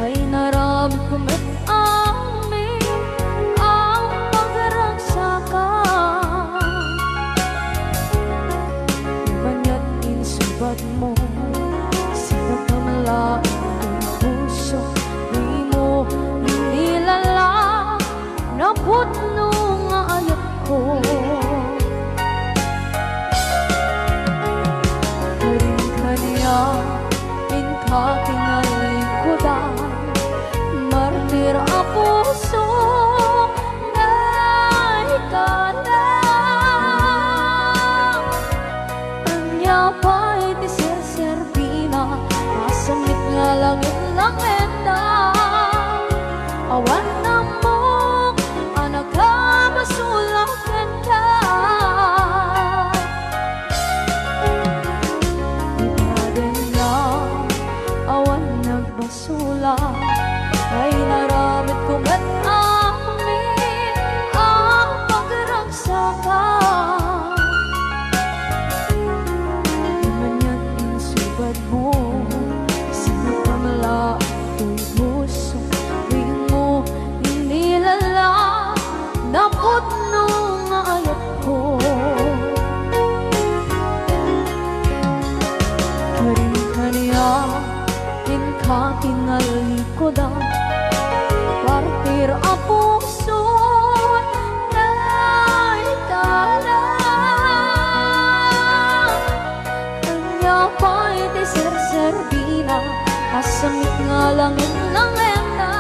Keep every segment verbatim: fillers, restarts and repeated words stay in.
Ay naramidko met amin a pagragsakan. Maniat insubadmo, sinakamla ti puso, dimo inilala, napudno nga ayatko. Karin kaniak, inka tinallikudan, martir a puso, naikana. Ania pay ti serserbina, a sangit nga langit-langitna, awan ammok a nakabasol a kenka. Itadenna, awan nagbasola, ay naramidko met amin a pagragsakan. Maniat insubadmo, sinakamla toy puso, dimo inilala, napudno nga ayatko. Karin kaniak, inka tinallikudan, martir a puso, naikana. Ania pay ti serserbina, a sangit nga langit-langitna,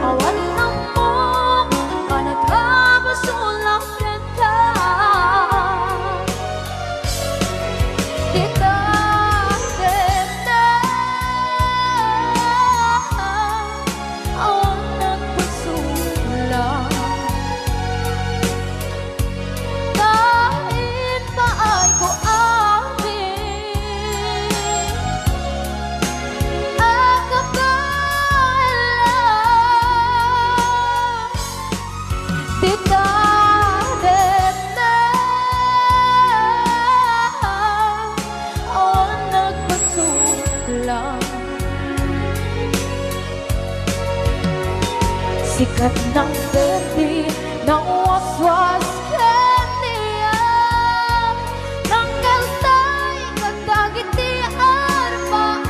awan ammok a nakabasol a kenka. Dita, dita, awan nagbasola. Ta impaayko amin a kabaelan. Dita, dita, awan nagbasola. Sikat nang berdi, nawaswas ken niam, nangkaltay kadagiti arpaam.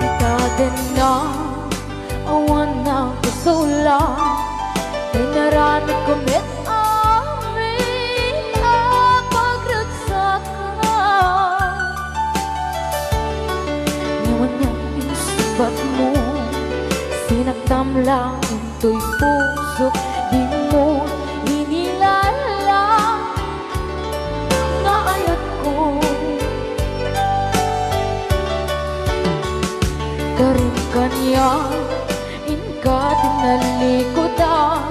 Itadenna, awan nagbasola, inaramidko met amin a pagragsakan. Ngem ania insubadmo, sinaktam laeng toy pusok, dimo inilala nga ayatko. Karin kaniak, inka tinallikudan,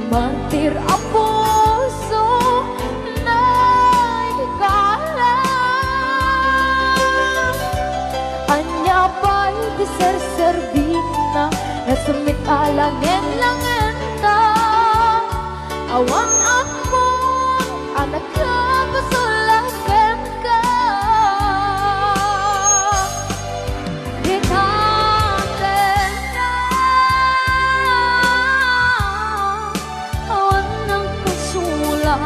martir a puso, naikana. Ania pay ti serserbina, nasemmit a langen-langenta, awan ammok a nakabasol a kenka. Dita, dita, awan nagbasola.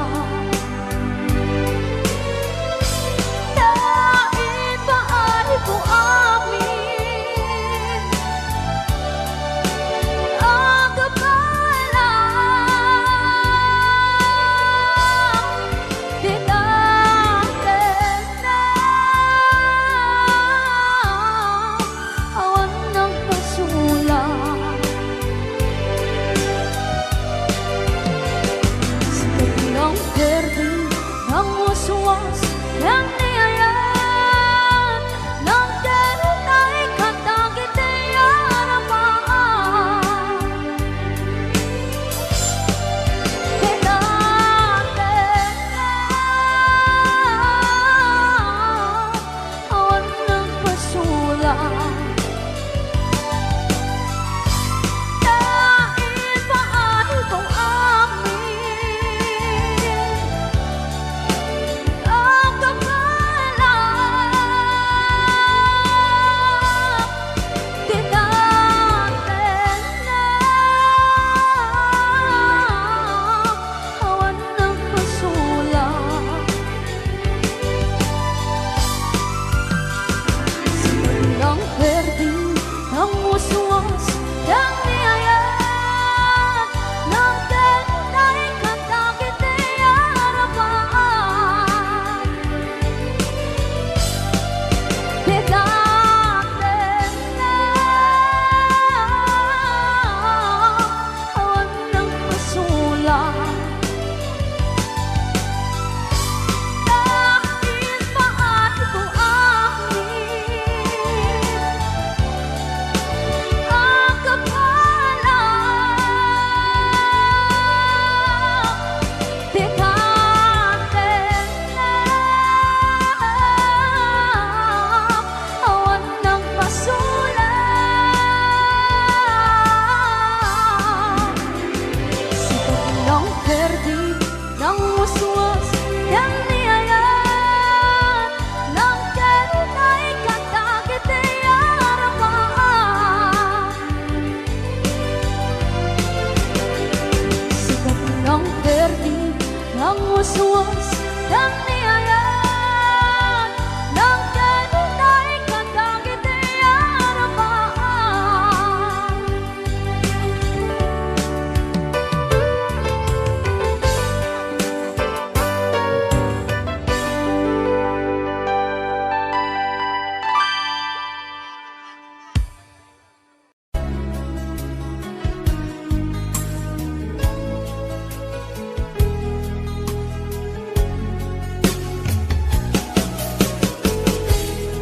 Dios, ken ni ayan, nagdaytay kadagiti arabaan. Ket amin awan nagpasulay. Ta ipaayko amin a kappala. Ti datenna awan nagpasulay. Sika lang perdi, nanguswas, ken ni ayan, nagdaytay kadagiti arabaan. Ti datenna awan nagpasulay. Ta ipaayko amin a kappala. Ti datenna awan nagpasulay. Sika lang perdi, nanguswas, ken ni ayan, nagdaytay kadagiti arabaan. Sika lang perdi, nanguswas, ken ni ayan, nagdaytay kadagiti arabaan.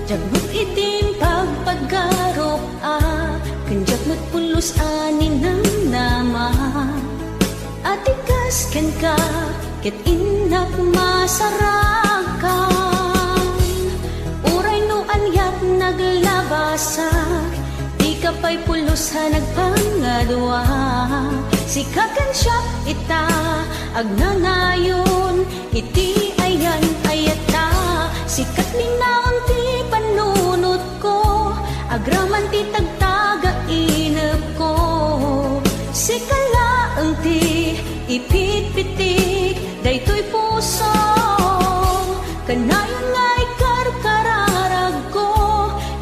Diak met iti impagpagarup a, ken diak met pulos a ninamnama. A ti kas kenka, ket innak masarakan. Uray no aniat naglabasak, dika pay pulos a nagpangadua. Sika ken siak ita, agnanayon iti ayan-ayatta. Sika ti linaon ti pannunot ko, agraman ti tagtagainepko. Sika laeng ti ipitpitik daytoy puso. Kanayon nga ikarkararagko,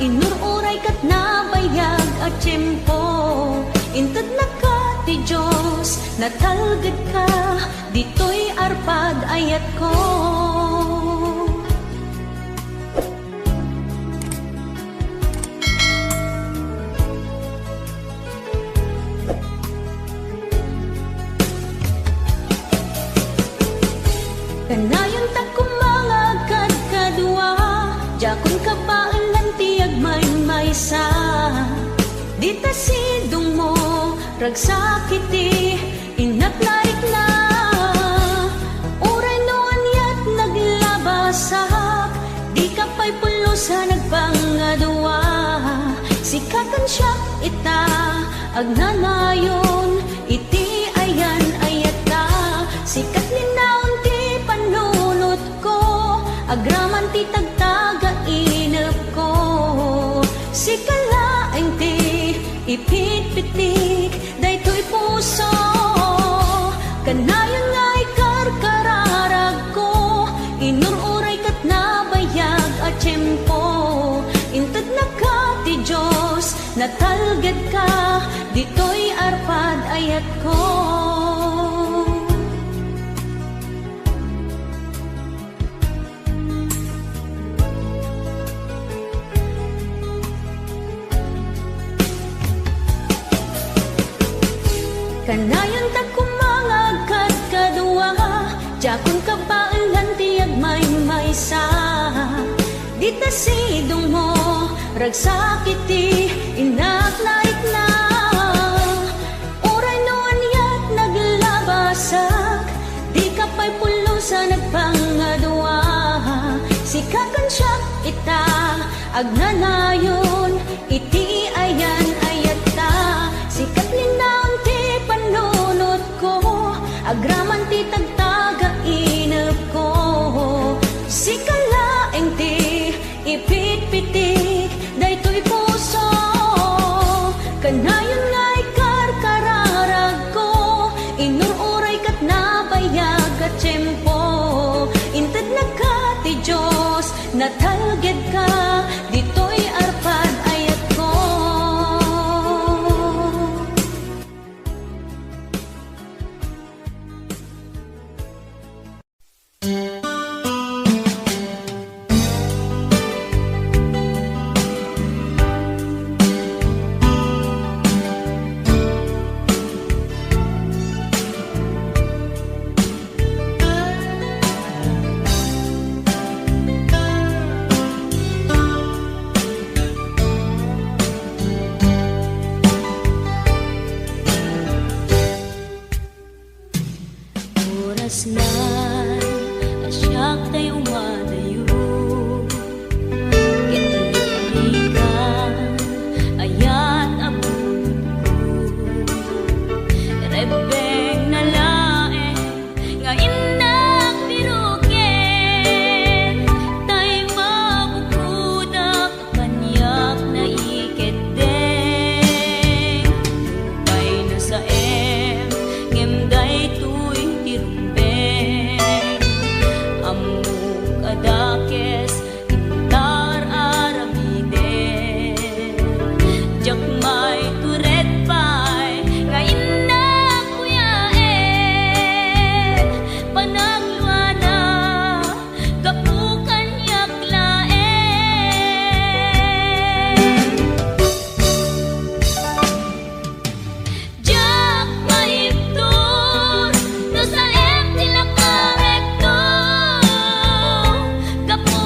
inur-uray ket nabayag a tiempo. Intednaka ti Dios, natalgedka, ditoy arpad ayatko. Kanayontak koma nga agkadkadua, diakon kabaelan ti agmaymaysa. Dita sidongmo, ragsak iti innak narikna. Uray no aniat naglabasak, dika pay pulos a nagpangadua. Sika ken siak ita, agnanayon iti ayan-ayatta. Sika ti linaon ti pannunotko, agraman ti tagtagainepko. Sika laeng ti ipitpitik daytoy puso. Kanayon nga ikarkararagko, inur-uray ket nabayag a tiempo. Intednaka ti Dios, natalgedka, ditoy arpad ayatko. Kanayontak koma nga agkadkadua, diakon kabaelan ti agmaymaysa. Sa dita sidongmo, ragsak iti innak narikna. Uray no aniat naglabasak, dika pay pulos a nagpangadua. Sika ken siak ita agnanayon iti ayan-ayatta. Sika ti linaon ti panunotko, agraman ti tagtagainepko. Sika laeng ti ipitpitik daytoy puso. Kanayon nga ikarkararagko, inur-uray ket nabayag a tiempo. Intednaka ti Dios, natalgedka, ditoy arpad ayatko. Orasna a siak tay umadayo, ket nagrigat ayat a bunotko. Rebbengna laeng nga innak biroken, tay mabukodak kaniak naikeddeng. Nupay nasaem, ngem daytoy ti rumbeng. Ammok a dakes, intar aramiden. Diak maitured pay nga innak kuyaen. Panagluana, gapu kaniak laeng. Diak maibtur no saem ti lakangekto, gapu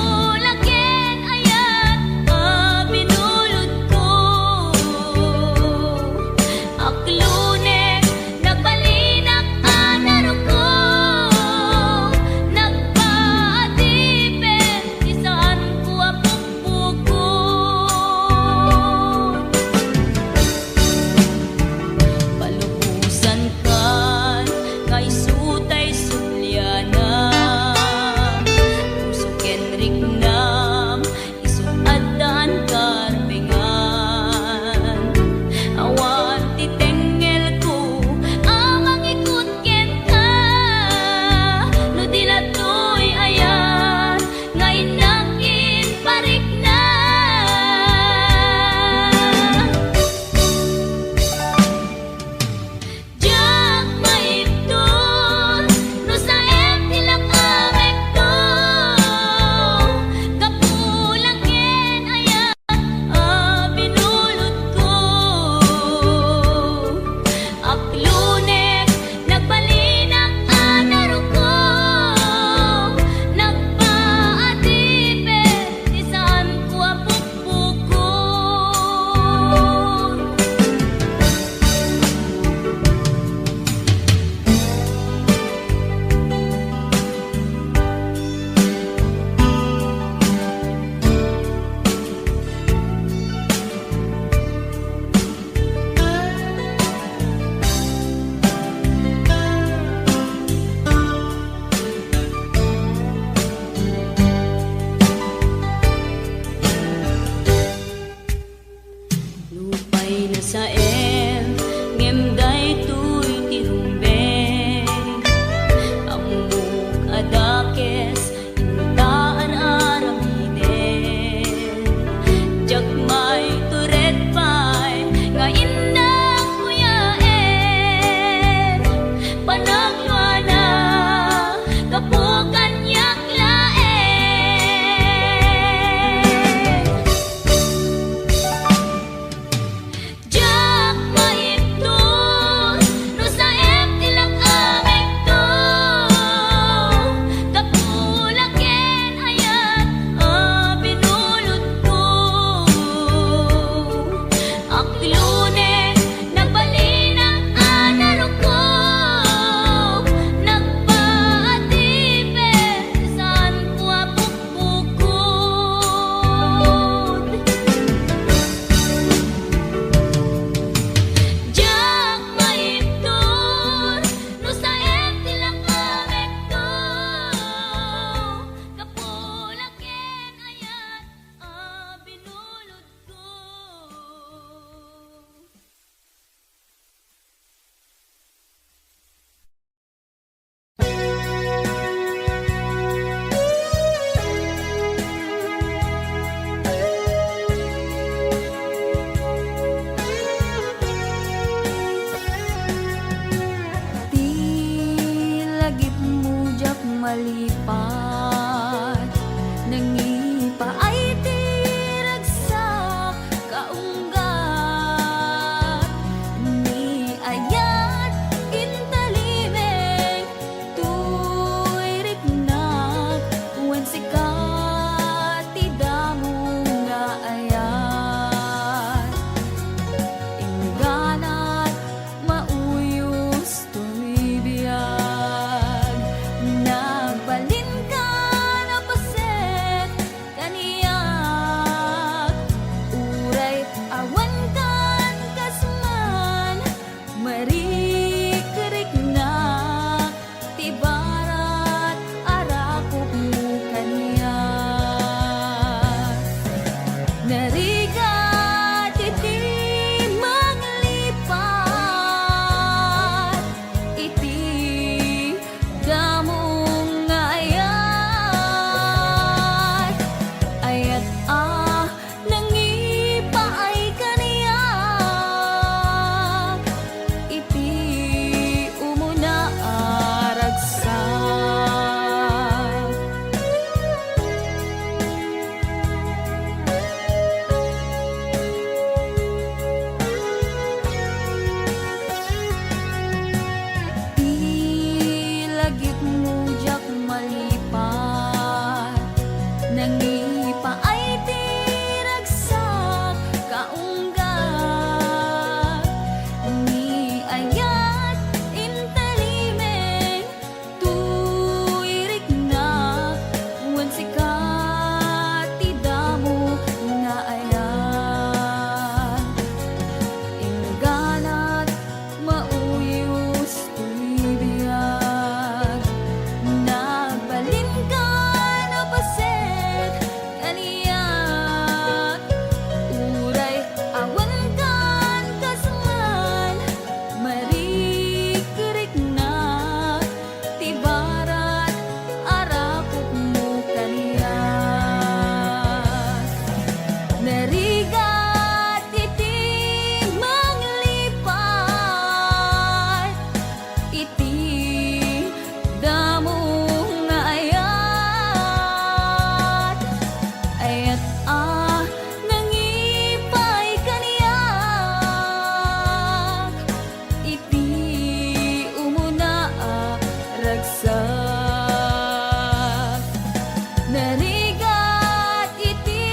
Rigat iti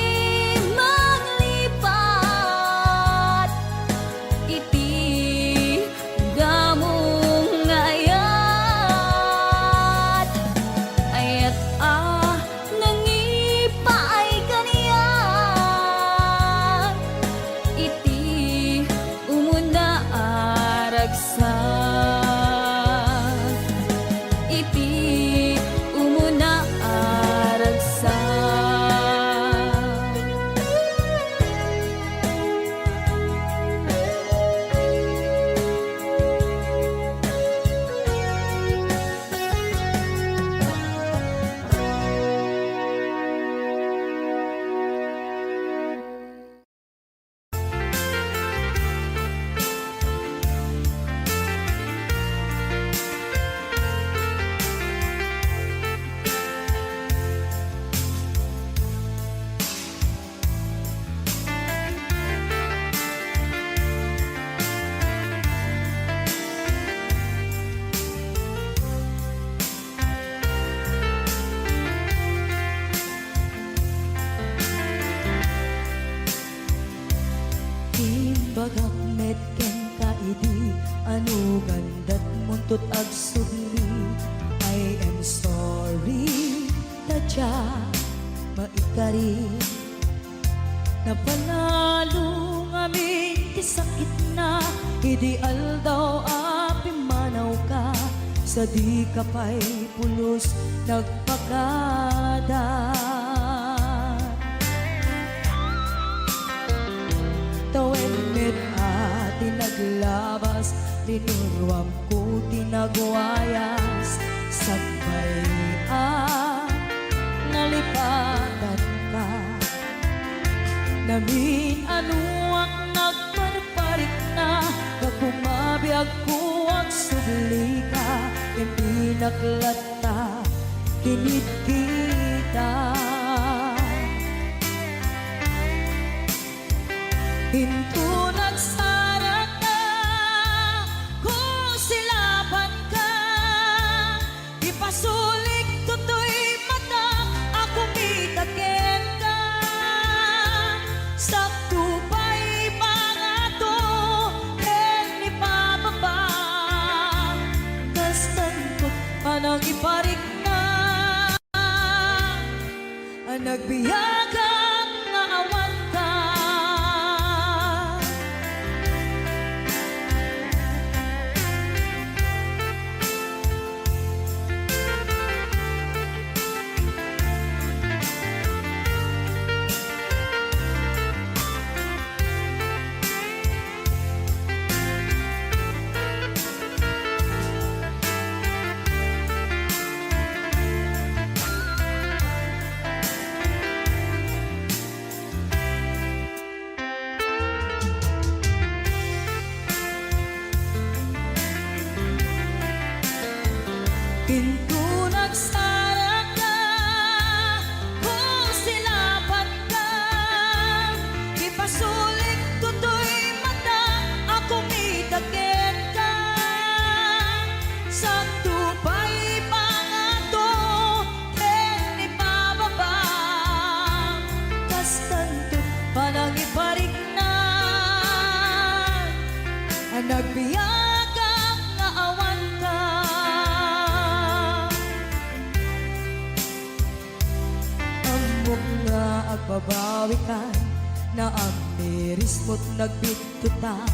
manglipat iti damong nga ayat. Ayat a nangipaay kaniak iti umuna a ragsak. Iti umuna a ragsak. Imbagak met kenka idi anugan datmunto agsubli. I am sorry, ta diak maikari. Napanalo ngamin ti sakitna idi aldaw a pimmanawka, sadika pay pulos nagpakada. Tawen met a ti naglabas, linuruamko ti nagwayas, sakbay a nalipatanka. Namin-anoak nagparparikna, gapu mabiagko agsublika, ken di nak latta kinitkita. Inton agsaraka, kusilapanka, ipasulik toy mata a kumita kenka. Sakto pay pangato ken ipababa, kastanto panangiparikna. A nagbiagak nga awanka. Inton agsaraka, kusilapanka, ipasulik toy mata a kumita kenka. Sakto pay pangato ken ipababa, kastanto panangiparikna. A nagbiagak nga awanka. Ammok nga agbabawikan, naamirismo't nagbittutan.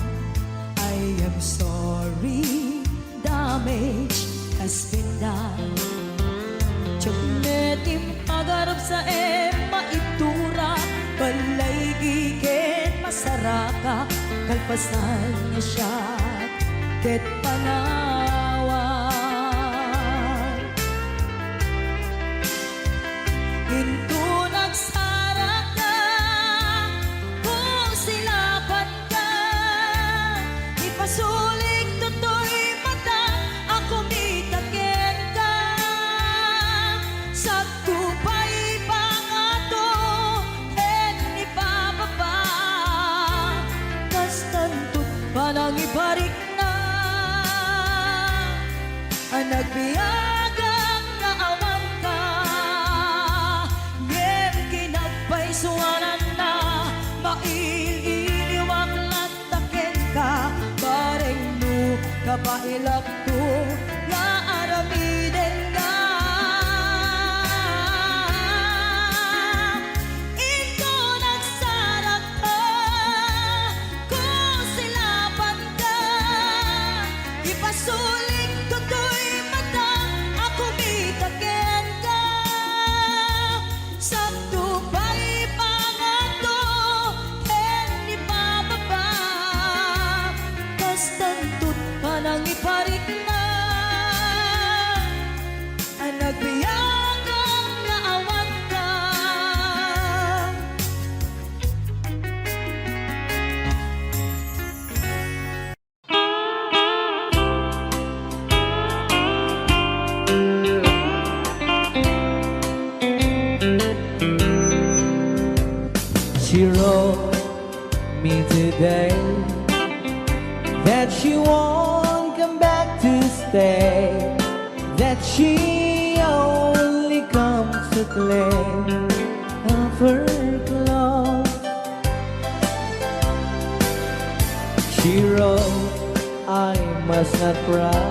I am sorry, damage has been done. Diak met impagarupsa ken maitura, balaygi ken masaraka, kalpasan nga siak ket panawan. Inton agsaraka, kusilapanka, ipasulik toy mata a kumita kenka. Sakto pay pangato ken ipababa, kastanto panangiparikna. Suananna, mail-iliwak latta kenka, bareng no kabaelakto nga aramidenka. Inton agsarakka, kusilapanka, ipasulik toy mata a kumita kenka. Sakto pay pangato ken ni Papa, kas tantot panangiparikna a nagbiag nga awanka. She wrote me today that she won't come back to stay, that she only comes to play of her clothes. She wrote, "I must not cry.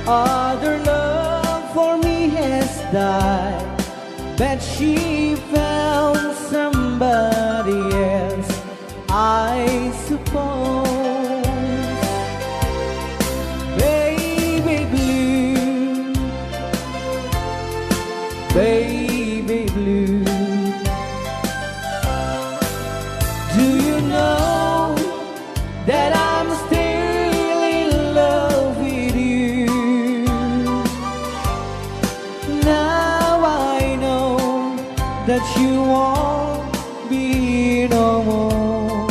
Other love for me has died." But she found somebody else, I suppose. Baby blue, baby blue, do you know that I'm still in love with you? Now I know that you won't be no more.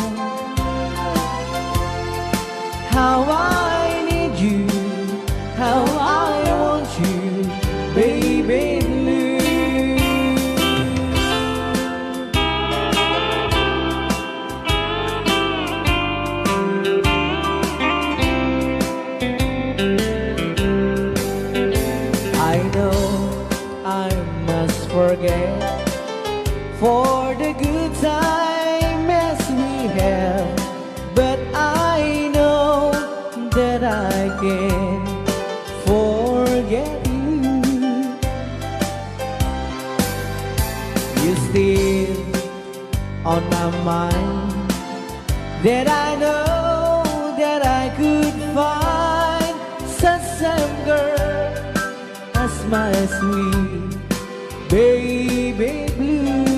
How I need you, how I want you, baby blue. I know I must forget for the good time as we have, but I know that I can forget you. You still on my mind, that I know that I could find such same girl as my sweet baby blue,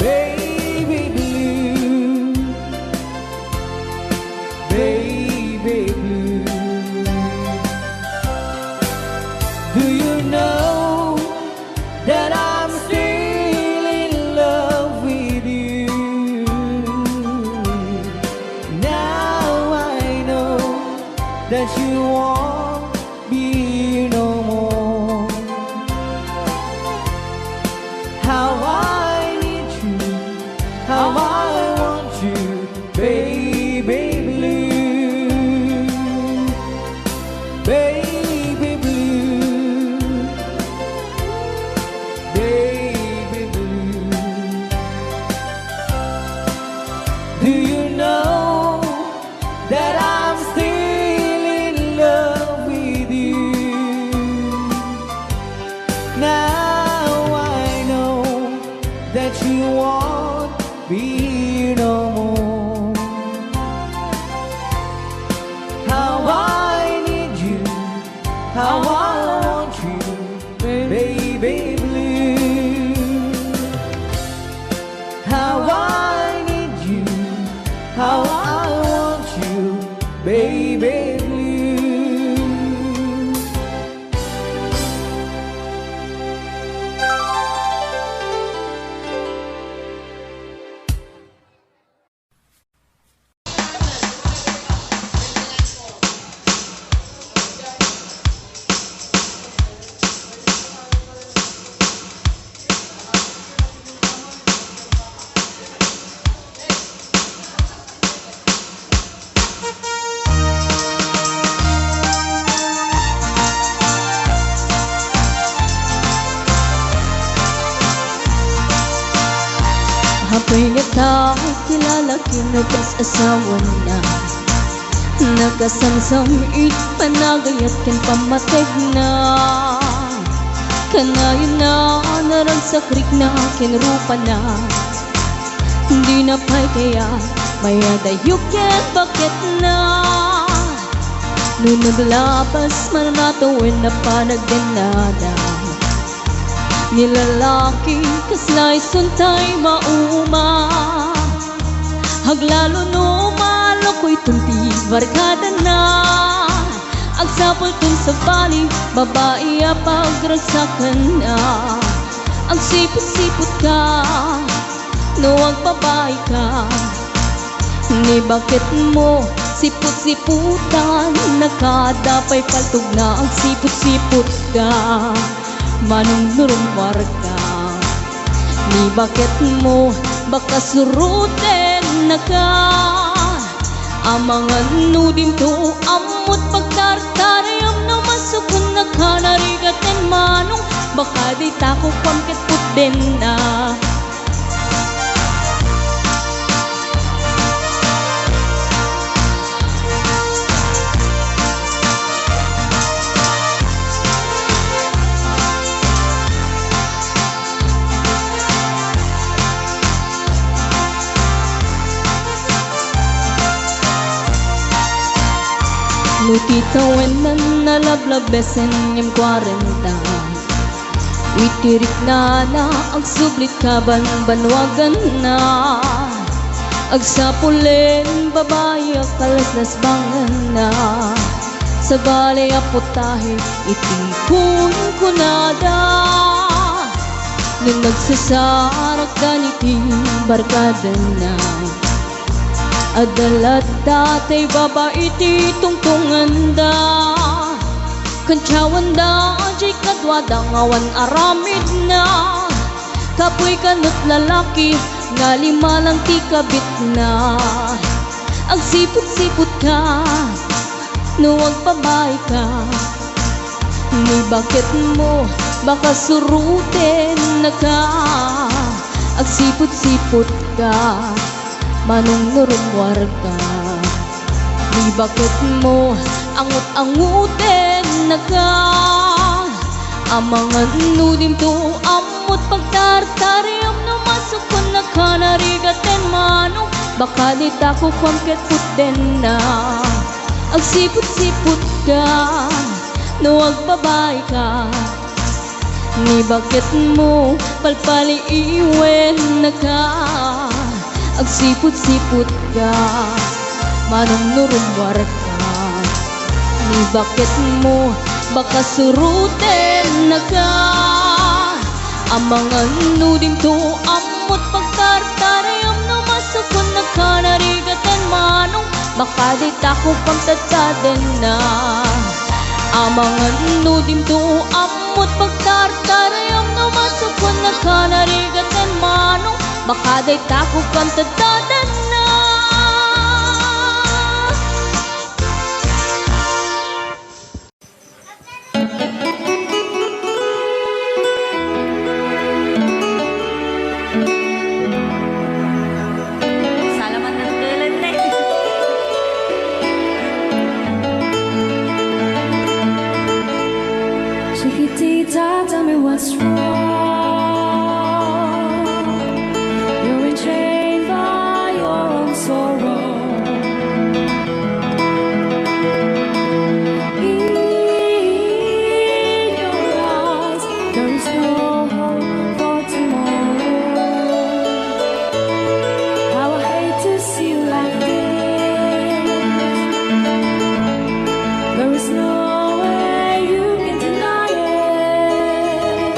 baby blue, baby blue. Do you know that I'm still in love with you? Now I know that you won't be no more. How I need you, how I want you, baby blue, baby blue, baby blue. Do you know that I'm still in love with you? Now I know that you won't be no more. How I need you, how I want you, baby blue. How I need you, how I want you, baby blue. Apay nga tayo kilala ken kas-asawana. Nakasamsam iti panagayat ken pammategna. Kanayonna naragsak rikna ken rupana. Dina pay kayat mayadayo ken baketna. No naglabas man a tawen a panagdennada. Ni lalaki, kasla isun tay mauma. Aglalo no malukoy ton ti barkadana. Agsapulton sabali, babai a pagragsakanna. Agsiput-siputka, no agbabaika. Ni baketmo, siput-siputannaka, dapay paltogna, agsiput-siputka. Manong no rummuarka, ni baketmo, baka surutennaka. Amangan no dinto, ammot pagtartarayam no masukonnaka, narigaten manong, baka dayta kukuam ket putdenna. No ti tawen a nalablabesen ngem kuarenta, iti riknana agsublit kabanbanwaganna. Agsapulen babai a kalaslasbanganna. Sabali a putahe iti kunkunada. No nagsasarakdan iti barkadana, adda latta tay baba iti tungtunganda. Kantiawanda jay kaduada nga awan aramidna. Kapuy kanut lalaki nga lima lang ti kabitna. Agsiput-siputka, no agbabaika. Ni baketmo, baka surutennaka. Agsiput-siputka, manong no rummuarka. Ni baketmo, angut-angutennaka. Amangan no dinto, ammot pagtartarayam no masukonnaka, narigaten manong, baka dayta kukuam ket putdenna. Agsiput-siputka, no agbabaika. Ni baketmo, palpaliiwennaka. Agsiput-siputka, manong no rummuarka. Ni baketmo, baka surutennaka. Amangan no dinto, ammot pagtartarayam no masukonnaka, narigaten manong, baka dayta kukuam tadtadenna. Amangan no dinto, ammot pagtartarayam no masukonnaka, narigaten manong, baka dayta kukuam tadtadenna. Salamat ng tulad na eh. Chiquitita, tell me what's wrong. You're enchained by your own sorrow. In your eyes, there is no hope for tomorrow. How I hate to see you like this. There is no way you can deny it.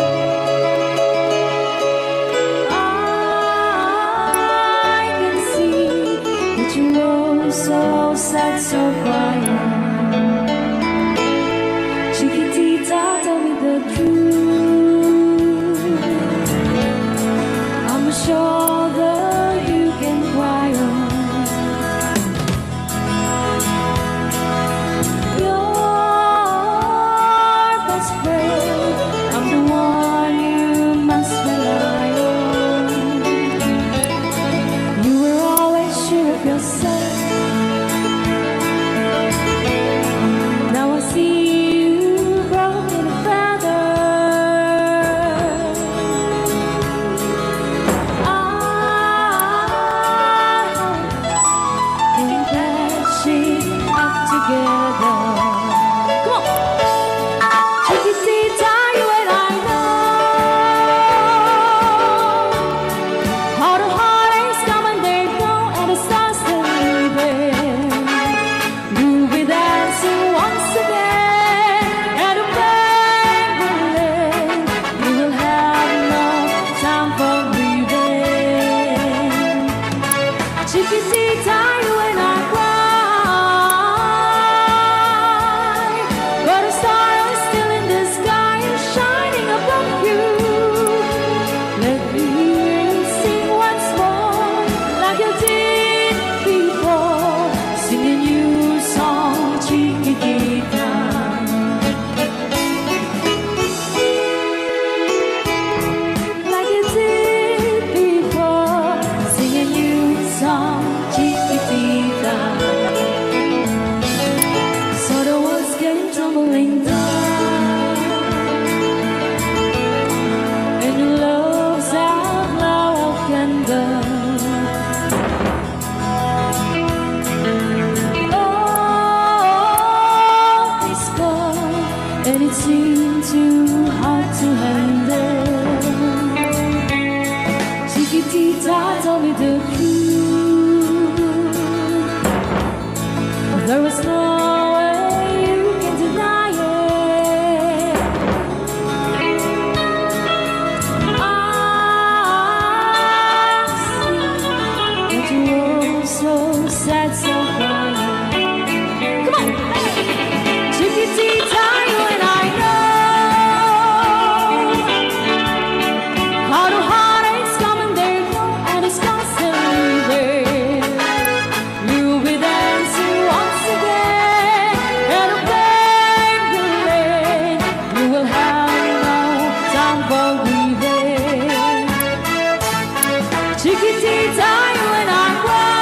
Time when I cry,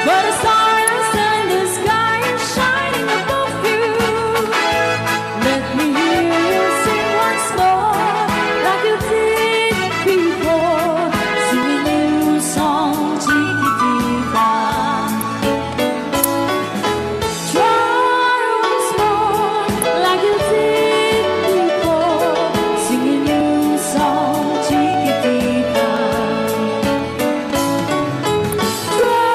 but a star in the sky is shining above you. Let me hear you sing once more, like you did before. Sing a new song, Chiquitita. Try once more, like you did before. Sing a new song, Chiquitita. Try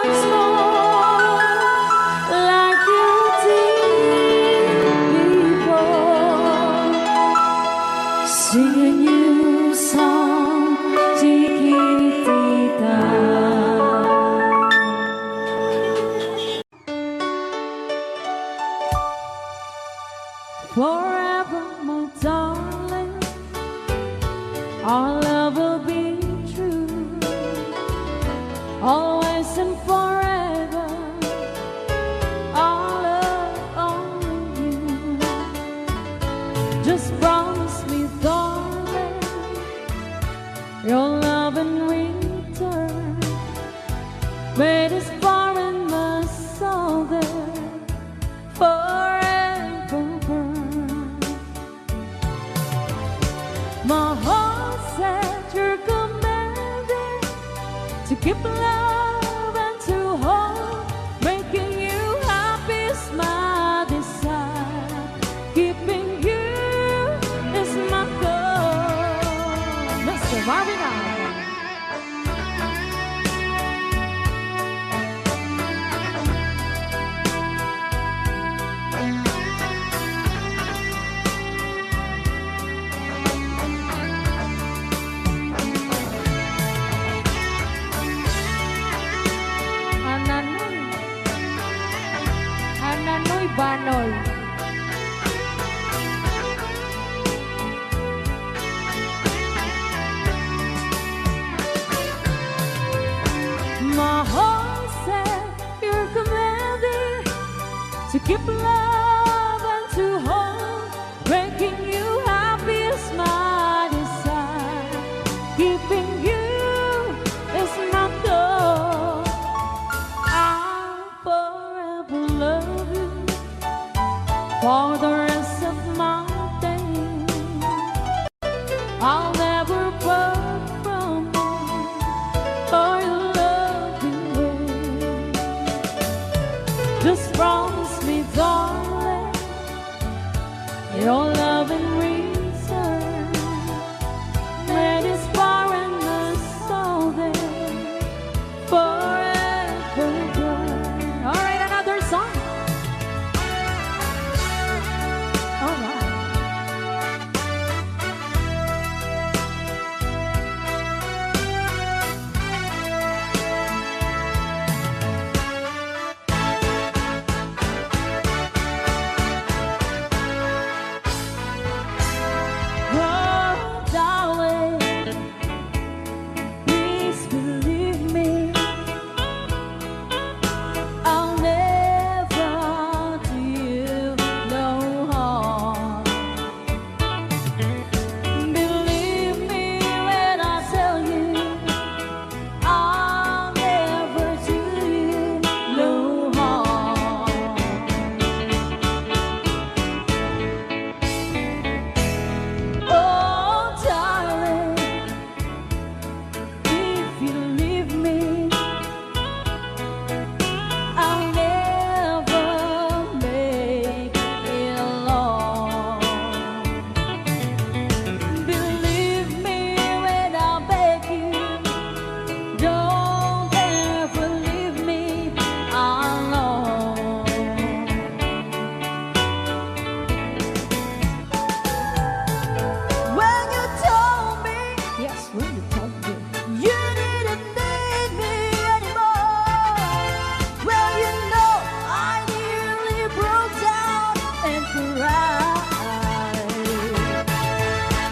once more, like you did before. Sing a new song, Chiquitita. Forever, my darling, our love will be true. Always and forever, our love only you. Just promise me, darling, your love in return. Where this foreign must soul there forever burn. My heart said you're commanded to keep love and to hold. Making you happy is my desire. Keeping you is my goal. Mister Marvin Allen. Ananoy. Ananoy Banoy. My heart said you're commanding to keep love and to hold. Making you happy is my desire. Keeping you is my goal. I'll forever love you for the rest of my days. I'll never part from you. I love you. Just promise me, darling, your love in return. Let this foreign soul there forever burn. All right, another song. All right. Oh, darling, please believe me. I'll never do you no harm. Believe me when I tell you, I'll never do you no harm. Oh, darling, if you leave me, I'll never make it long. Believe me when I beg you, don't ever leave me alone. When you told me, yes, when you told me you didn't need me anymore, well, you know I nearly broke down and cried.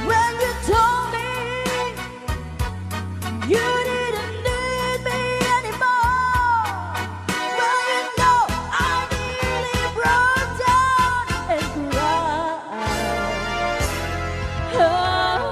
When you told me you didn't need me anymore, well, you know I nearly broke down and cried. Oh,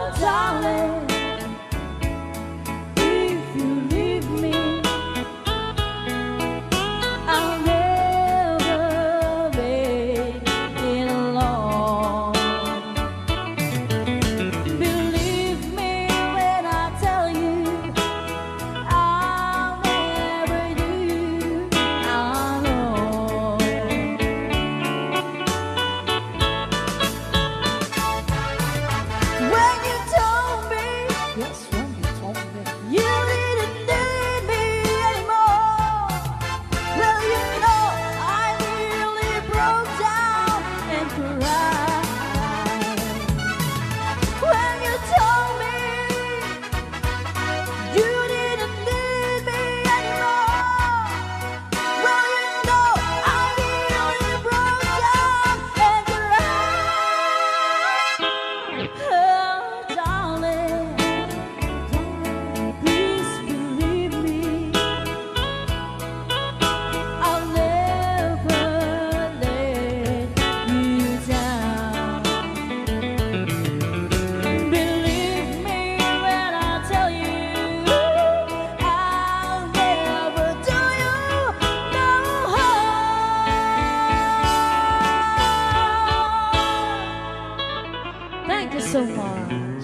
So much.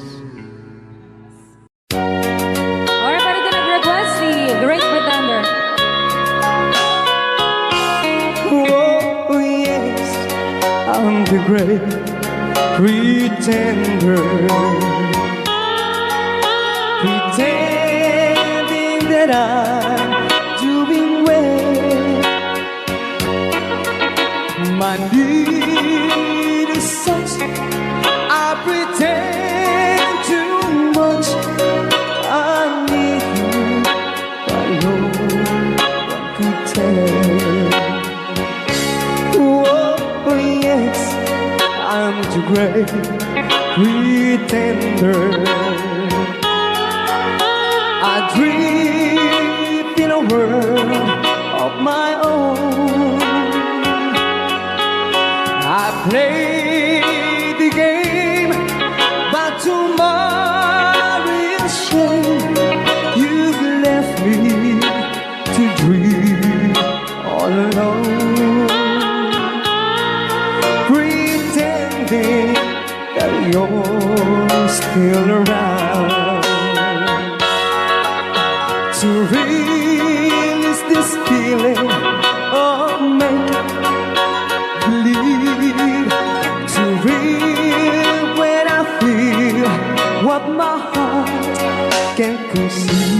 Alright, para dito nag-request si Great Pretender. Oh, yes, I'm the great pretender. Pretending that I'm doing well. My need is such, I pretend too much. I need you, but no one could tell. Oh, yes, I'm the great pretender. I drift in a world of my own. I play the game, but to my real shame, you left me to drift all alone, pretending that you're still around. To release this feeling of make believe, to real when I feel what my heart can conceive.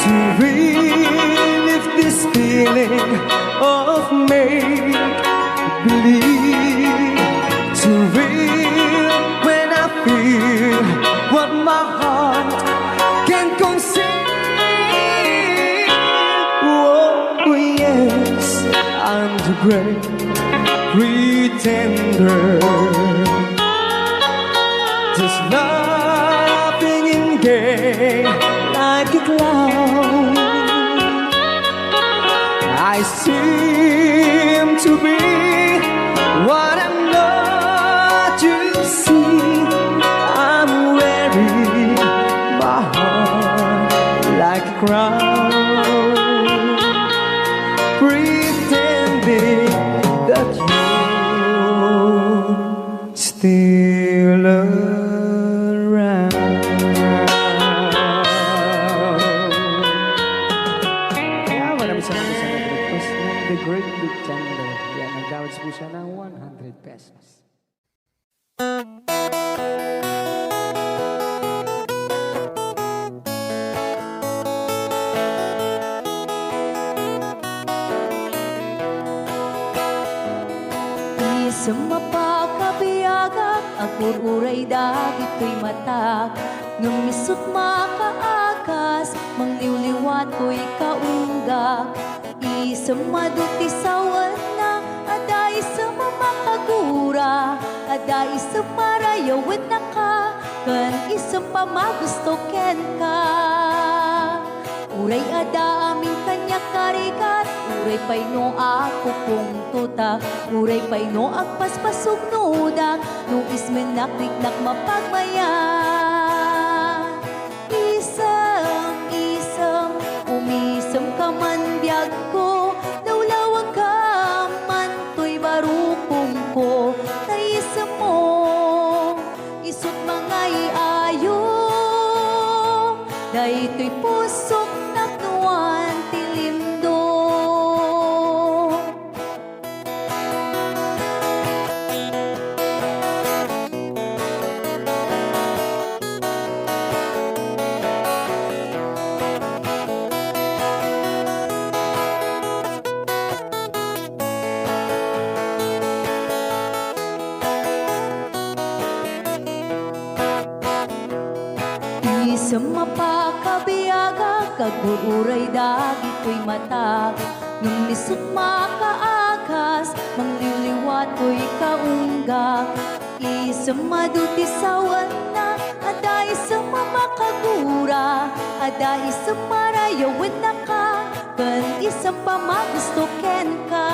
To relieve this feeling of make believe, to real when I feel what my heart can conceive. Oh, yes, I'm the great pretender. Just laughing and gay like a clown. I seem to be what I'm not, you see. I'm wearing my heart like a crown, pretending that you still around. Kaya maraming salamat sa nag-request ng The Great Big Thunder. Yan, nag-damage po siya ng one hundred pesos. Isem a pakabiagak, agur-uray dagitoy matak. Ngem isut' makaagas, mangliwliwa toy kaunggak. Isem adu ti sawenna, adda isem a makagura, adda isem a rayawenna ka, ken isem a magusto kenka. Uray adda amin kaniak a rigat, uray pay no akukungtotak, uray pay no agpaspasugnodak, no ismennak riknak mapagmayat. Isem, isem, umisemka man biagko, lawlawagka man toy barukongko, ta isemmo. Isut' mangay-ayo, daytoy pusok tapno awan ti limdo. Isem a pakabiagak, agur-uray dagitoy matak. Ngem isut' makaagas, mangliwliwa toy kaunggak. Isem Isem madu ti sawenna, adda isem a makagura, adda isem a rayawennaka, ken isem pamagusto kenka.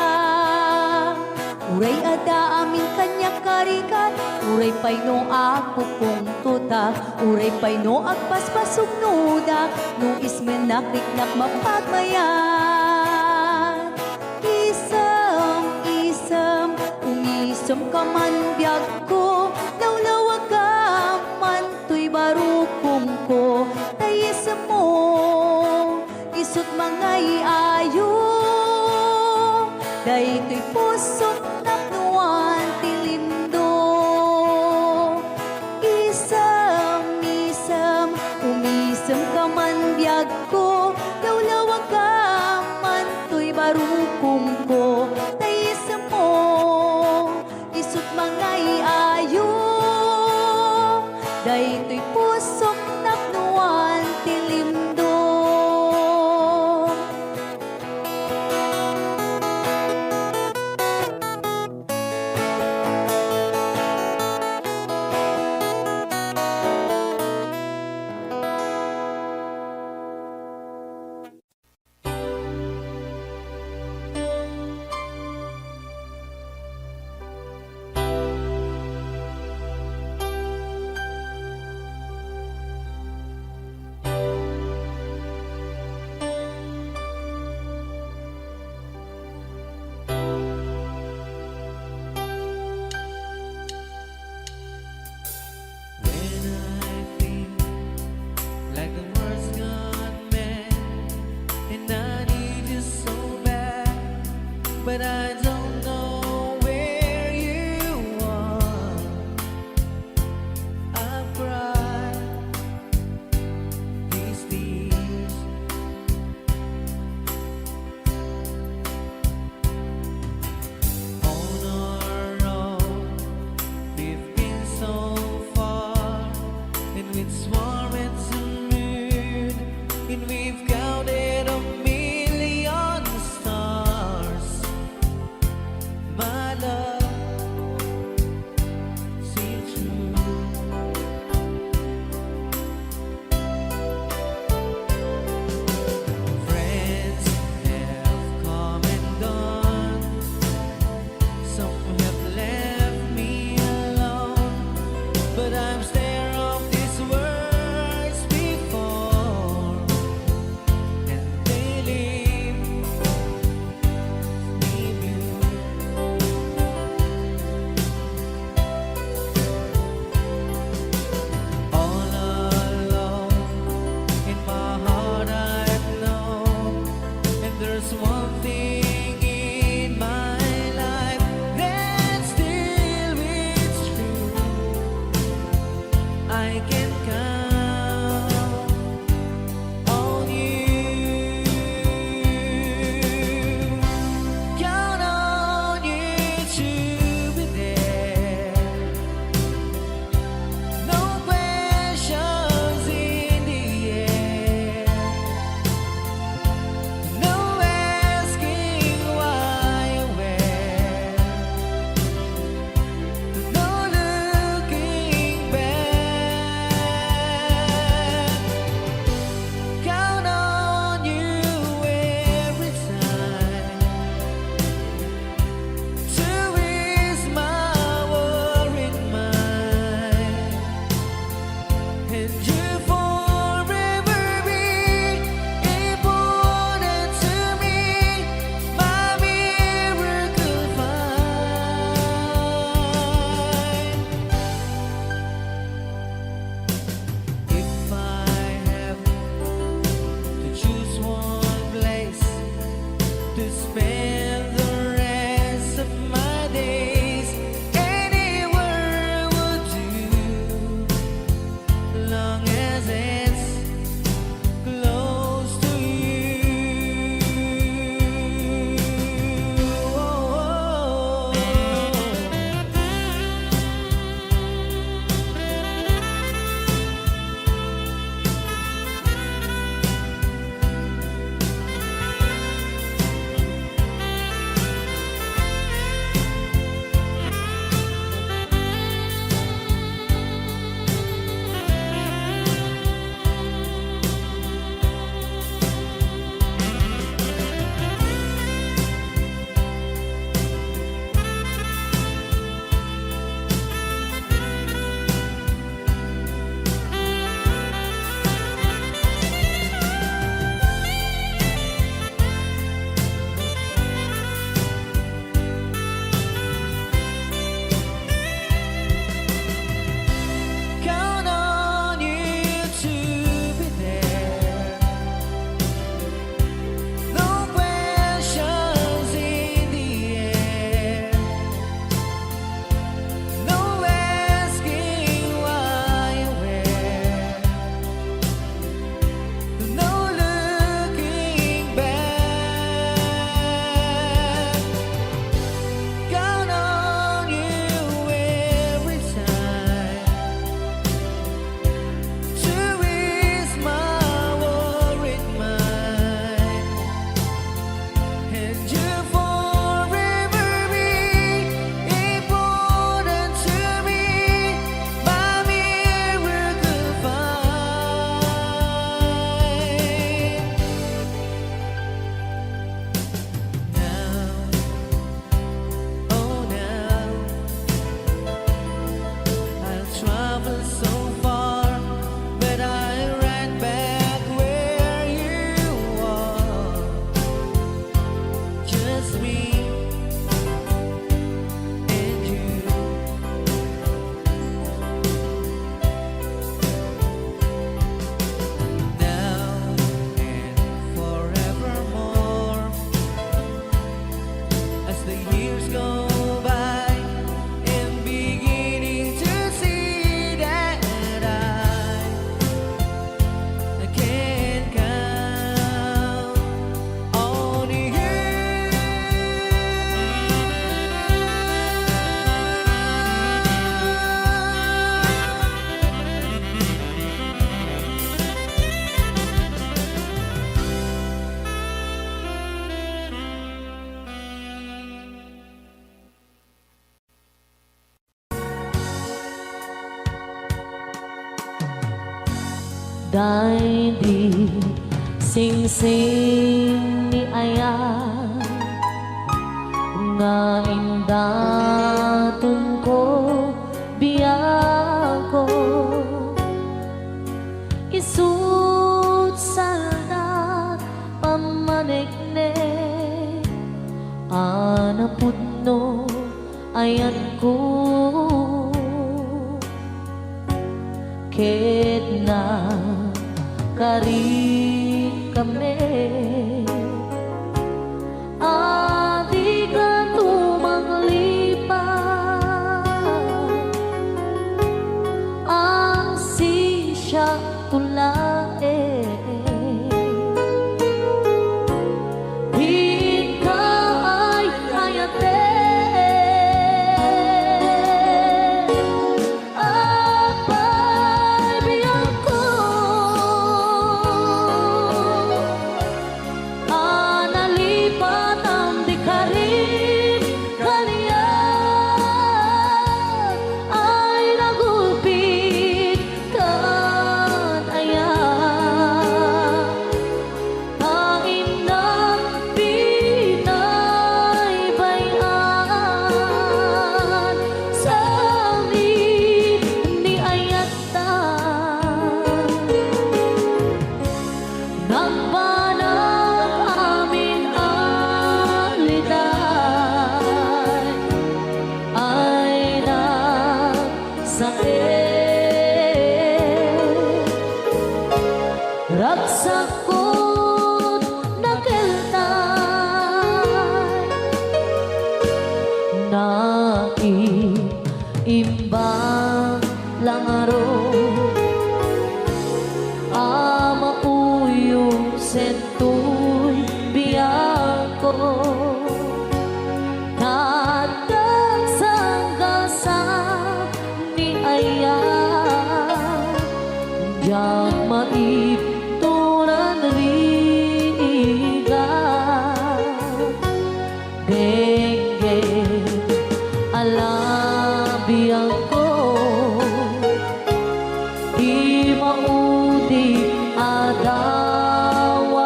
Uray adda amin kaniak a rigat, uray pay no agpupungtotak, uray pay no agpaspasugnodak, no ismennak, riknak mapagmayat. Isem, isem, umisemka man biagko, lawlawagam man toy barukongko, ta isemmo, isut' mangay-ayo, daytoy pusok napnoan ti lindo. Isem, isem, umisemka man biagko, lawlawagam man toy barukongko, ta isemmo, isut' mangay-ayo. Daydi singsing ni ayat nga indatonko, biagko, isut' saldat pammaneknek a napudno ayatko. Ket nagkarikami a dika tumanglipat, ang sisiak to laeng. Dika ay-ayaten, apay, biagko, a nalipatam di karim kaniak ay nagulpit kan ayat. Painnak pinaybay-an sa amin ni ayatta. Nagbanag amin a liday ay nagsakit. Ragsakot nakeltay, naimbag la ngarud a mauyongsen toy biagko. Tatag sanggasan ni ayat, diak maibturan rigat. Dengge a labiangko, ti maudi a dawatko,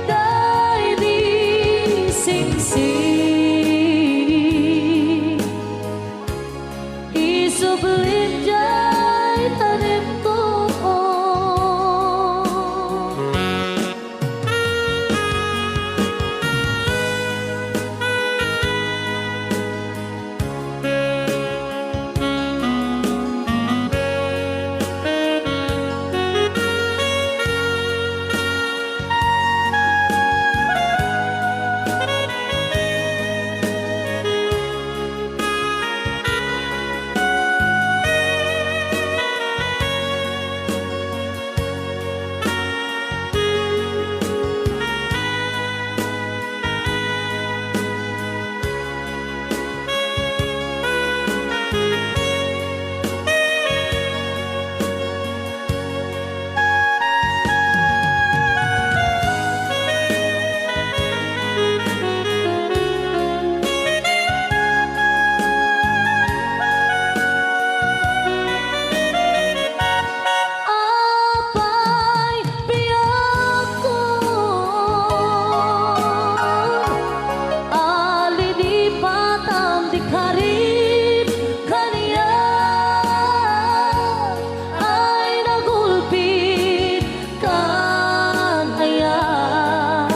daydi singsing. Isublim diay tanekko. Apay, biagko, a linipatam di karim kaniak ay nagulpit kan ayat.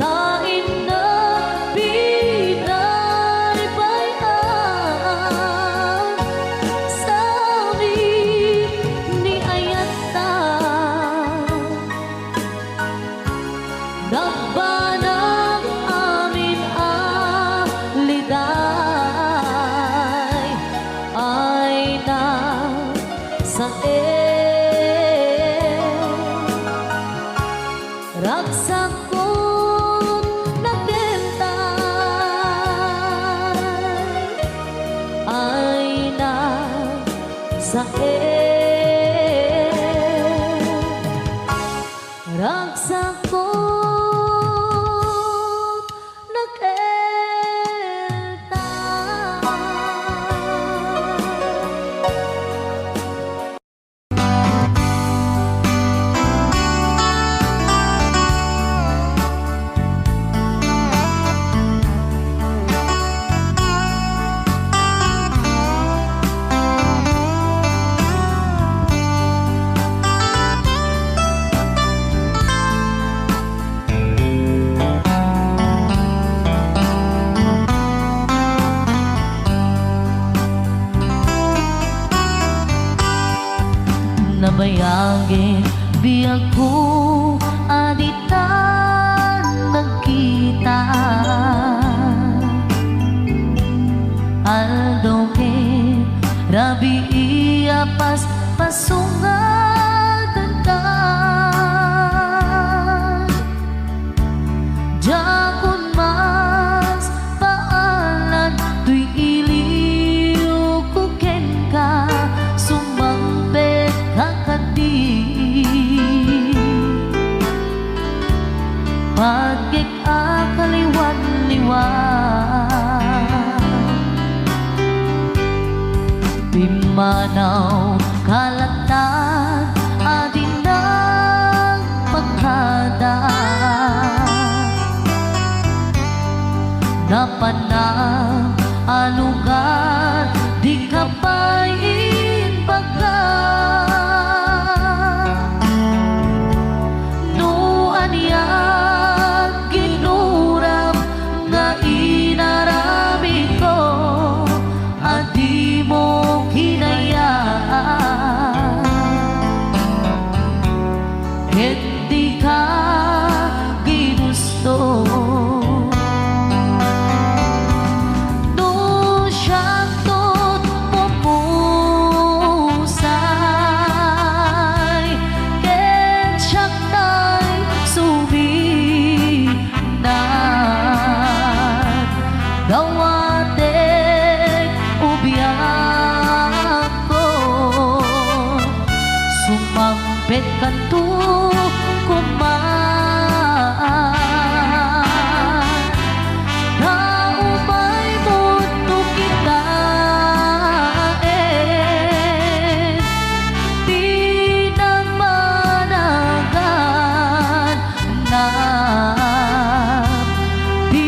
Ta innak pinaybay-an sa amin ni ayatta. Nagbanag amin a liday ay nagsakit. Ragsakot nakeltay ay nagsakit. Ragsakot nakeltay. Agko a ditan nagkita, aldaw ken rabii a paspasungan. Diakon maspaalan toy iliwko kenka, sumangpetka kadi. Patgek a kaliwanliwan. Pimmanaw ka latta a di nagpakada. Napanam a lugar, dika pay imbaga. No aniat ginuram nga inaramidko, a dimo kinayat ket dika ginusto. No siakto't pumusay ket siaktay sumi- nat, dawatek ubiakko, sumangpetkanto koma. Ta umay met no kitaen ti nagpanagan, na ti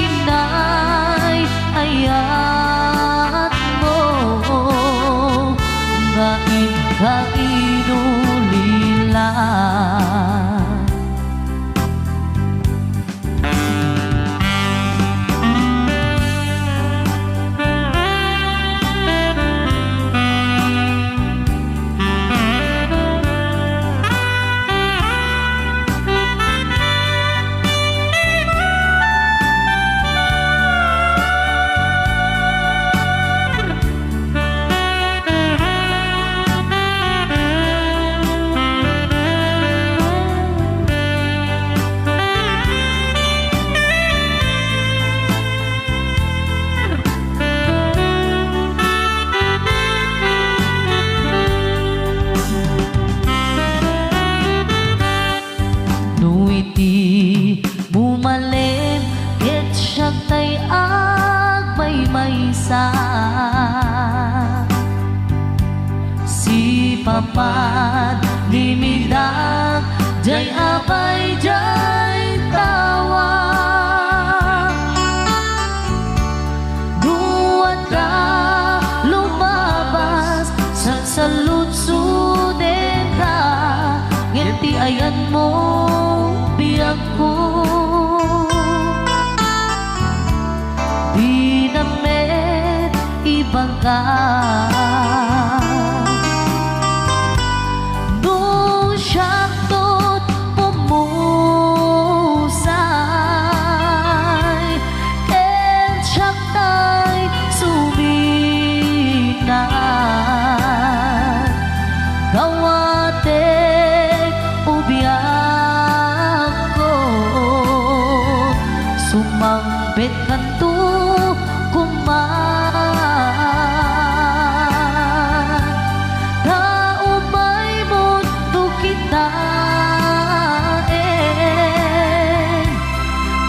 inay ayatmo nga inka inulila. No iti bumalem ket siak tay agmaymaysa, sipapanimidak jay apay jay tawa. No adda lumabas, sansaludsodenka, ngem ti ayanmo, biagko, dinam met ibaga. No siakto't pumusay, ken siaktay suminat, dawatek ubiakko, sumangpetkanto koma. Ta umay met no kitaen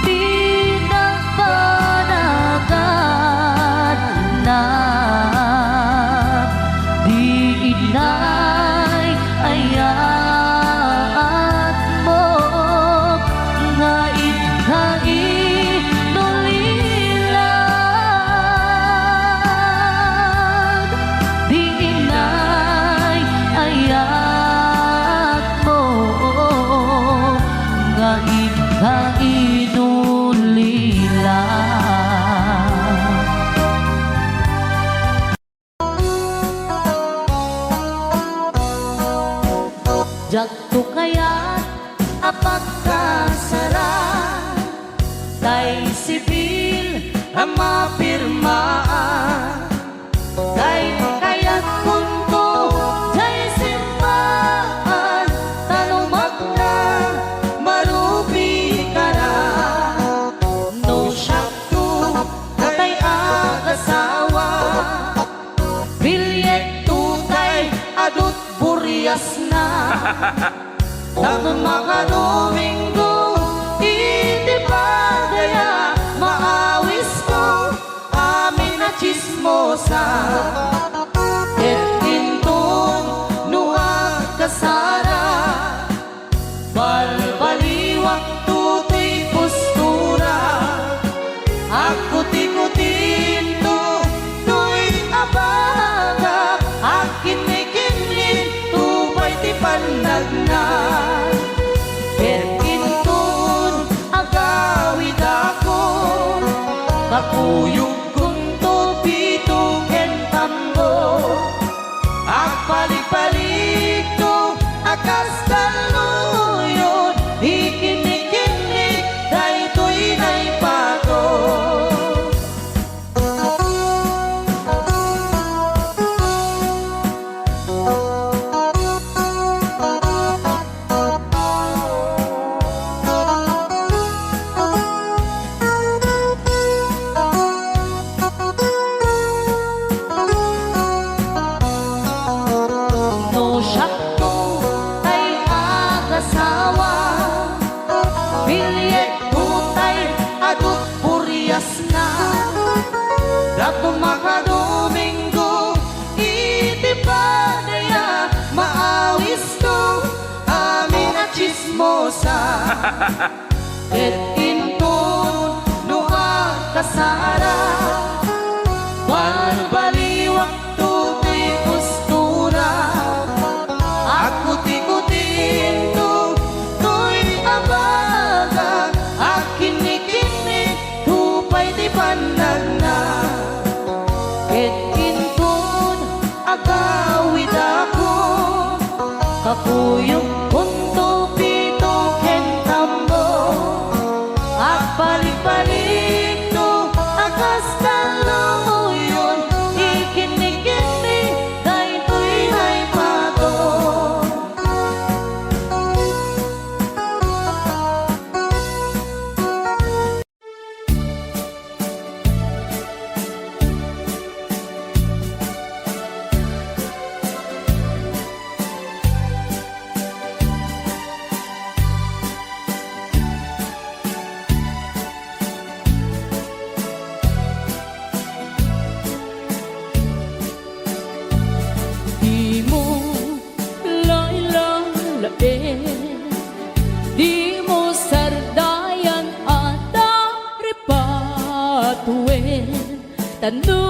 ti nagpanagan, na di inay ayatmo nga inka inulilad, di inay ayatmo nga inka inulilad. Diakto kaya Pagkasara, tay sibil a mapirmaan, tay kayatkonto, tay simmaan, ta no magna, marupikara. No siakto, tay agasawa, bilyekto tay adut buriasna. Tapno makadomingo iti padaya, maawisko amin a tsismosa. Ket inton no agkasara, balbaliwakto toy postura. Agkutikutinto toy abaga, agkinnikinninto pay ti pannagna. Ket inton agawidako, kakuyogkonto pito ken tammo. Agpaligpaligto a kas talloyon, ikinnikinnik daytoy naipato. No siakto tay agasawa, bilyekto tay adut buriasna. Tapno makadomingo iti padaya, maawisko amin a tsismosa. Ket inton no agkasara, balbaliwakto ti postura. Agkutikutinto toy abaga, agkinnikinnikto pay ti pannagna. Ket inton agawidako, kakuyogkonto pito ken tammo. Agpaligpaligto a kas talloyon, ikinnikinnik daytoy naipato. Dimo lailalaen, dimo sardayan a taripatoen, ta no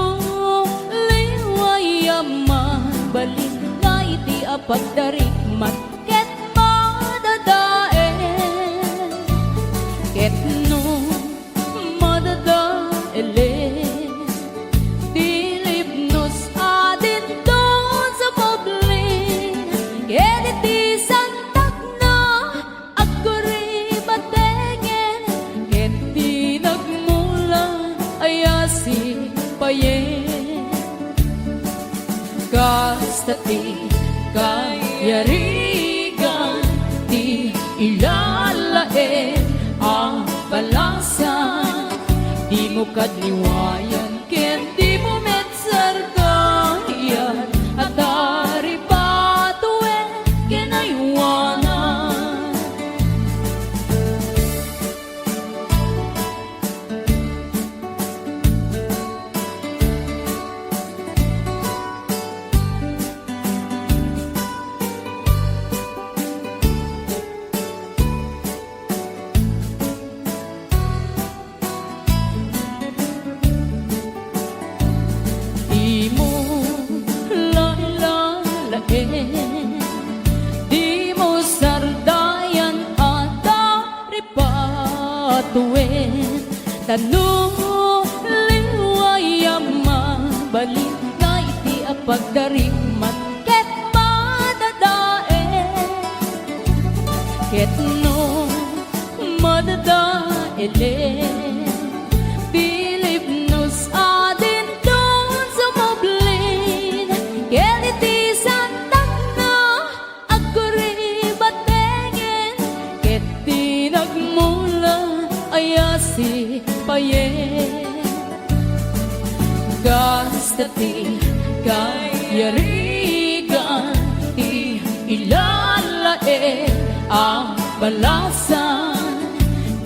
liwayam man, balin nga iti a pagdarikmat ket madadael. Ket no madadaelen ti libnos a dindon sa poblin, ket iti santakna agkuribatengen, ket ti nagmula a sipayen. Kasta ti kayarigan ti ilalaen a balasa, dimo kad liwayan ken dimo met sardayan a taripatoen ken aywanan. Dimo lailalaen, dimo sardayan a taripatoen, ta no liwayam, mabalin nga iti a pagdarikmat ket madadael. Ket no da Elen. Bilib no sa dinton sumublin, ken iti santakna agkuribatengen, ket ti nagmula a sipayen. Kasta ti kayarigan ti ilalaed a balasan,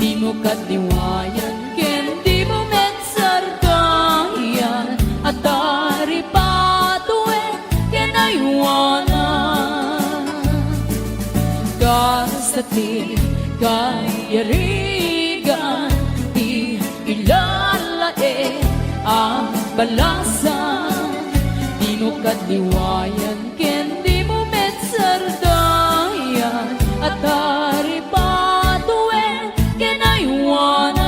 dimo kadliwayan ken dimo met sardayan a taripatuen ken aywanan. Kasta ti kayarigan ti ilalaed a balasan, dimo kadliwayan ken dimo met sardayan a taripatuen ken aywanan.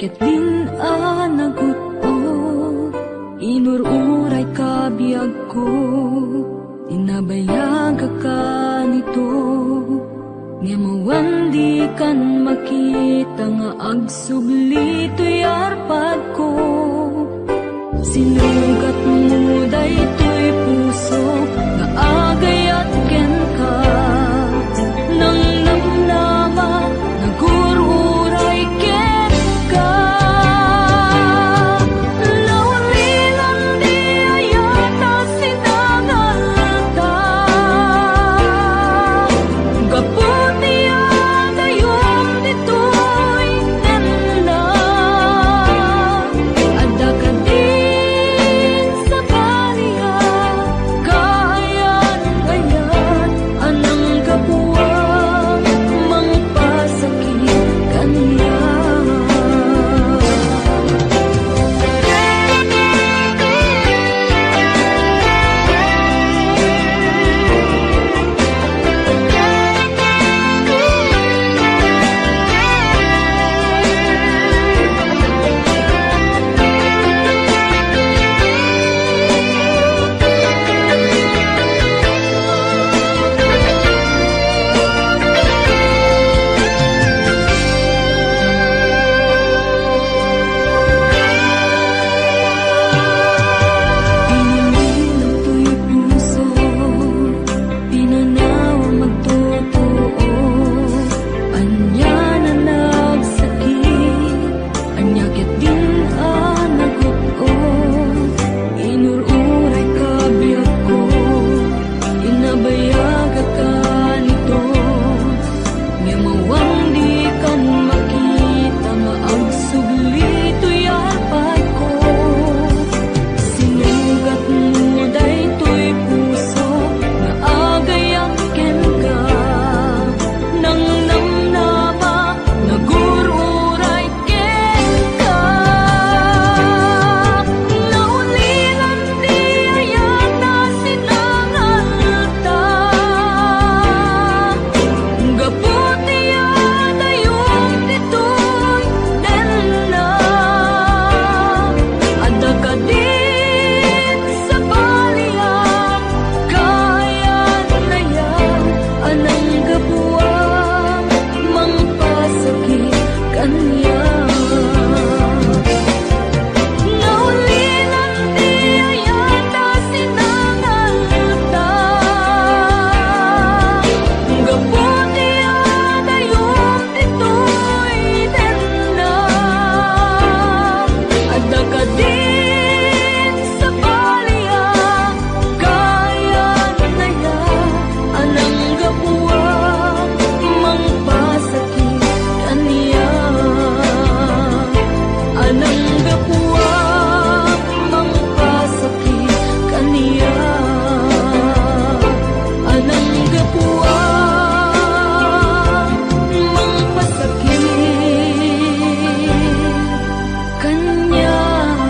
Ket din a nagut-ot, inur-uray ka biagko, tinabayagaka nito. Ngem awan dikan makita nga agsubli toy arpadko. Sinugatmo daytoy puso nga agayat kenka. Nangnamnama, nagur-uray kenka. Naulilan di ayat a sinangalta. Gapu ti adayom ditoy nenna. Adda kadin sabali a kaayan-ayan a nanggapuan mangpasakit kaniak. Pinanawam agtutuo, ania a nagsakit, ania ket din a nagut-ot, inur-uray ka biagko, inabayagaka nito. Ngem awan dikan makita nga agsubli toy arpadko. Sinugatmo daytoy puso nga agayat kenka. Nangnamnama, nagur-uray kenka. Naulilan ti ayat a sinangalta. Gapu ti adayom ditoy nenna. Adda kadin sabali a kaayan-ayan a nanggapuan mangpasakit kaniak. Naulilan ti ayat a sinangalta. Gapu ti adayom ditoy nenna. Adda kadin sabali a kaayan-ayan a nanggapuan mangpasakit kaniak. A nanggapuan mangpasakit kaniak. A nanggapuan mangpasakit kaniak.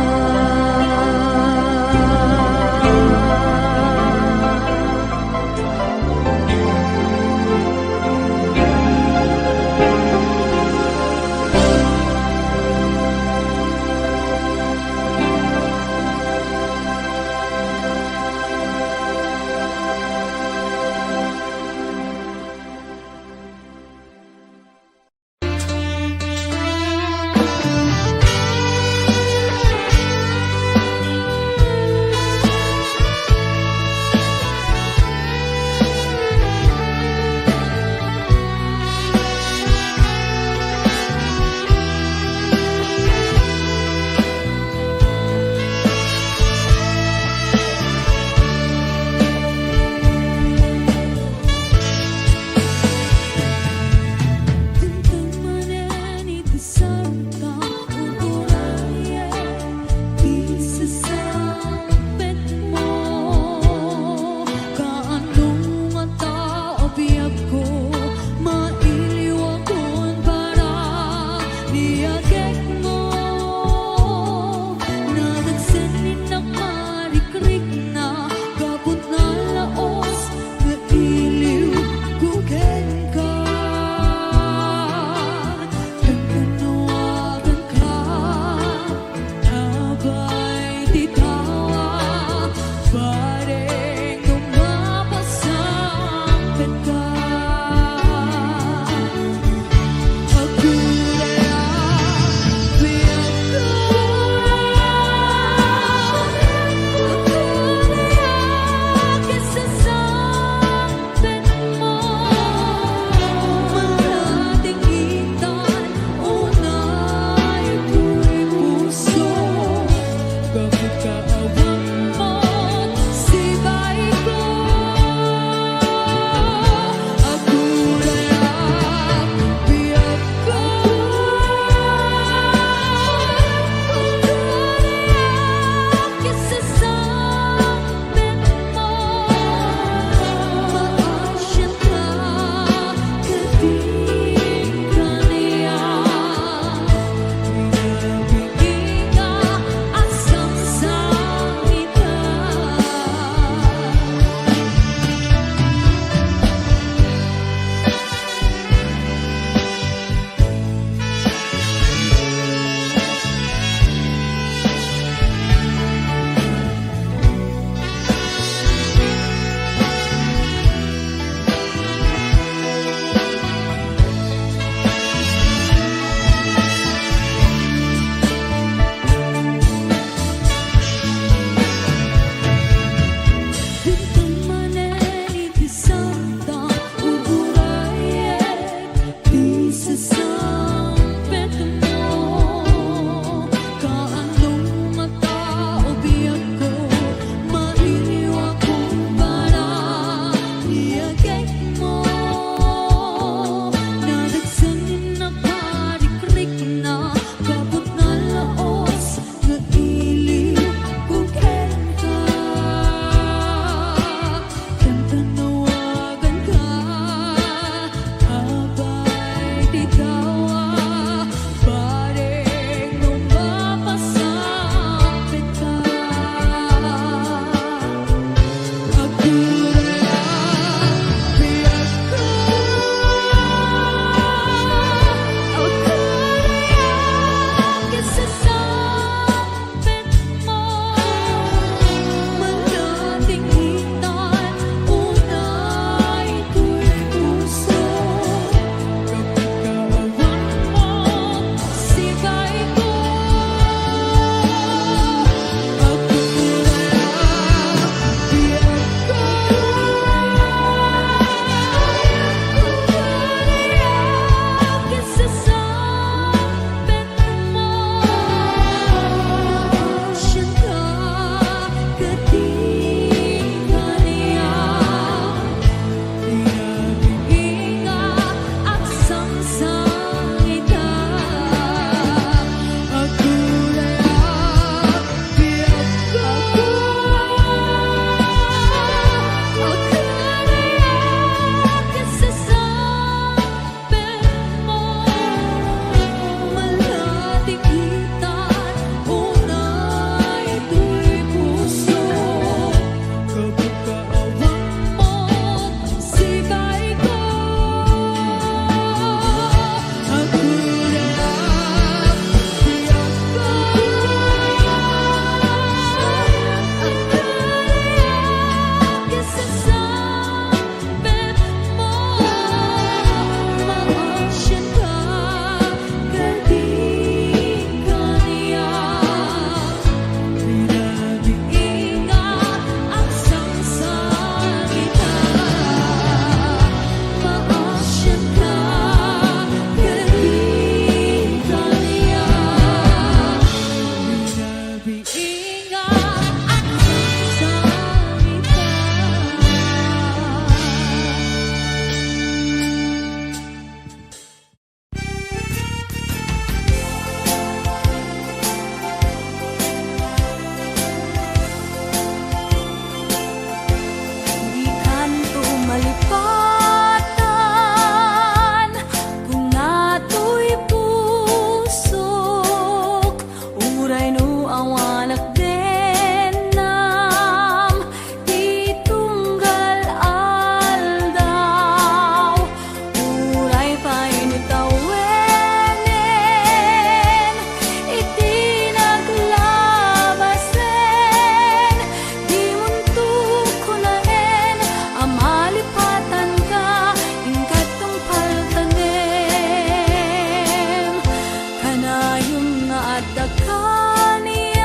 Dakaniak,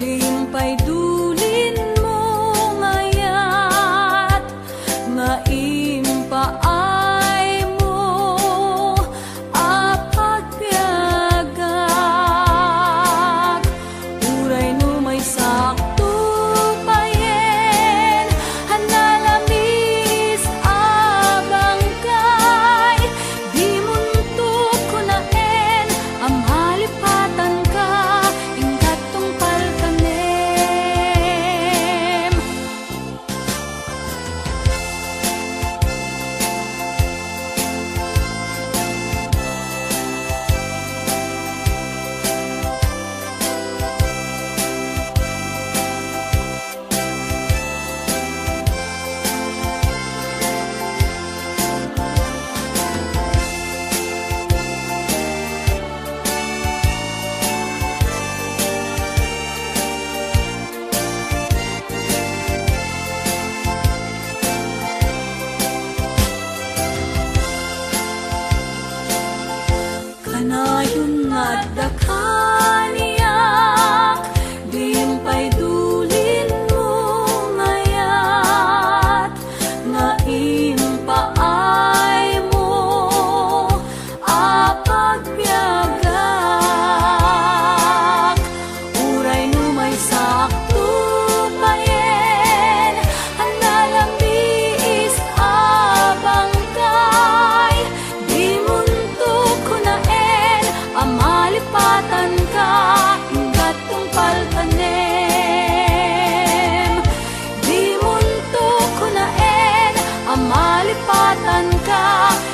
di pay dulinmo ngayat nga impaaymo a pagbiagak. Uray no maysakto payen a nalamis a bangkay, dimonto kunaen a malipatanka, ingka tungpal tanem. Kanayon nga adda kaniak, di pay dulinmo ngayat nga impaaymo a pagbiagak. Uray no maysakto payen a nalamis a bangkay, dimonto kunaen a malipatanka, ingka tungpal tanem. Dimonto kunaen a malipatanka,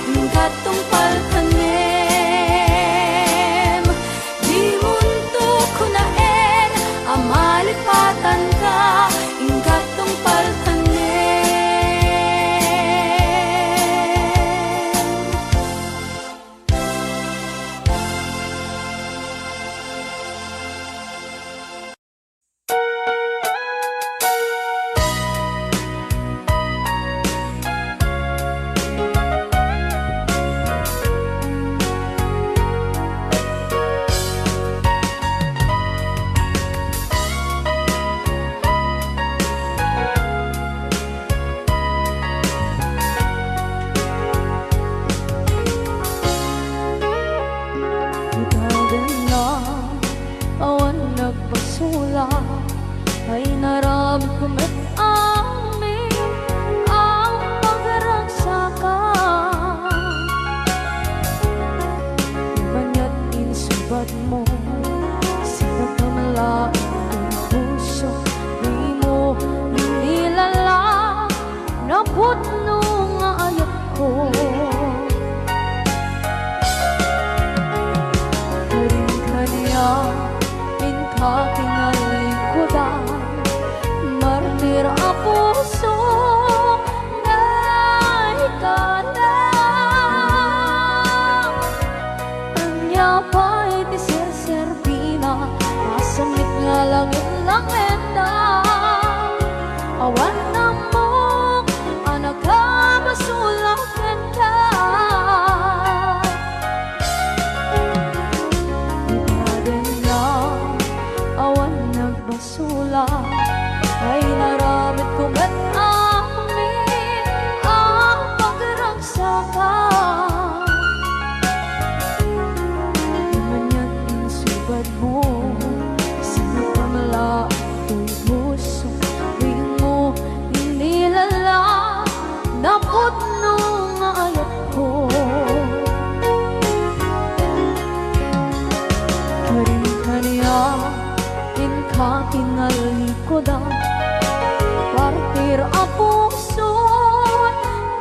ingka tungpal tanem. Dimonto kunaen a malipatanka, ingka tungpal tanem. Itagan na awan nagpasulak, ay naramidko met amin a pagragsakan. Maniat insubatmo, sinagamla ti puso, dimo inilala. Napudno nga ayatko. Karin kaniak, inka kinalikudan, martir a puso, naikana. Ania pay ti serserbina, masamit nga langit-langitna. Awan ammok a nakabasolak kenka. Itagan na awan nagbasolak, ay naramidko met amin a pagragsakan. Maniat insubatmo, sinagamla ti puso, dimo inilala. Napudno nga ayatko. Karin kaniak, inka kinalikudan, martir a puso,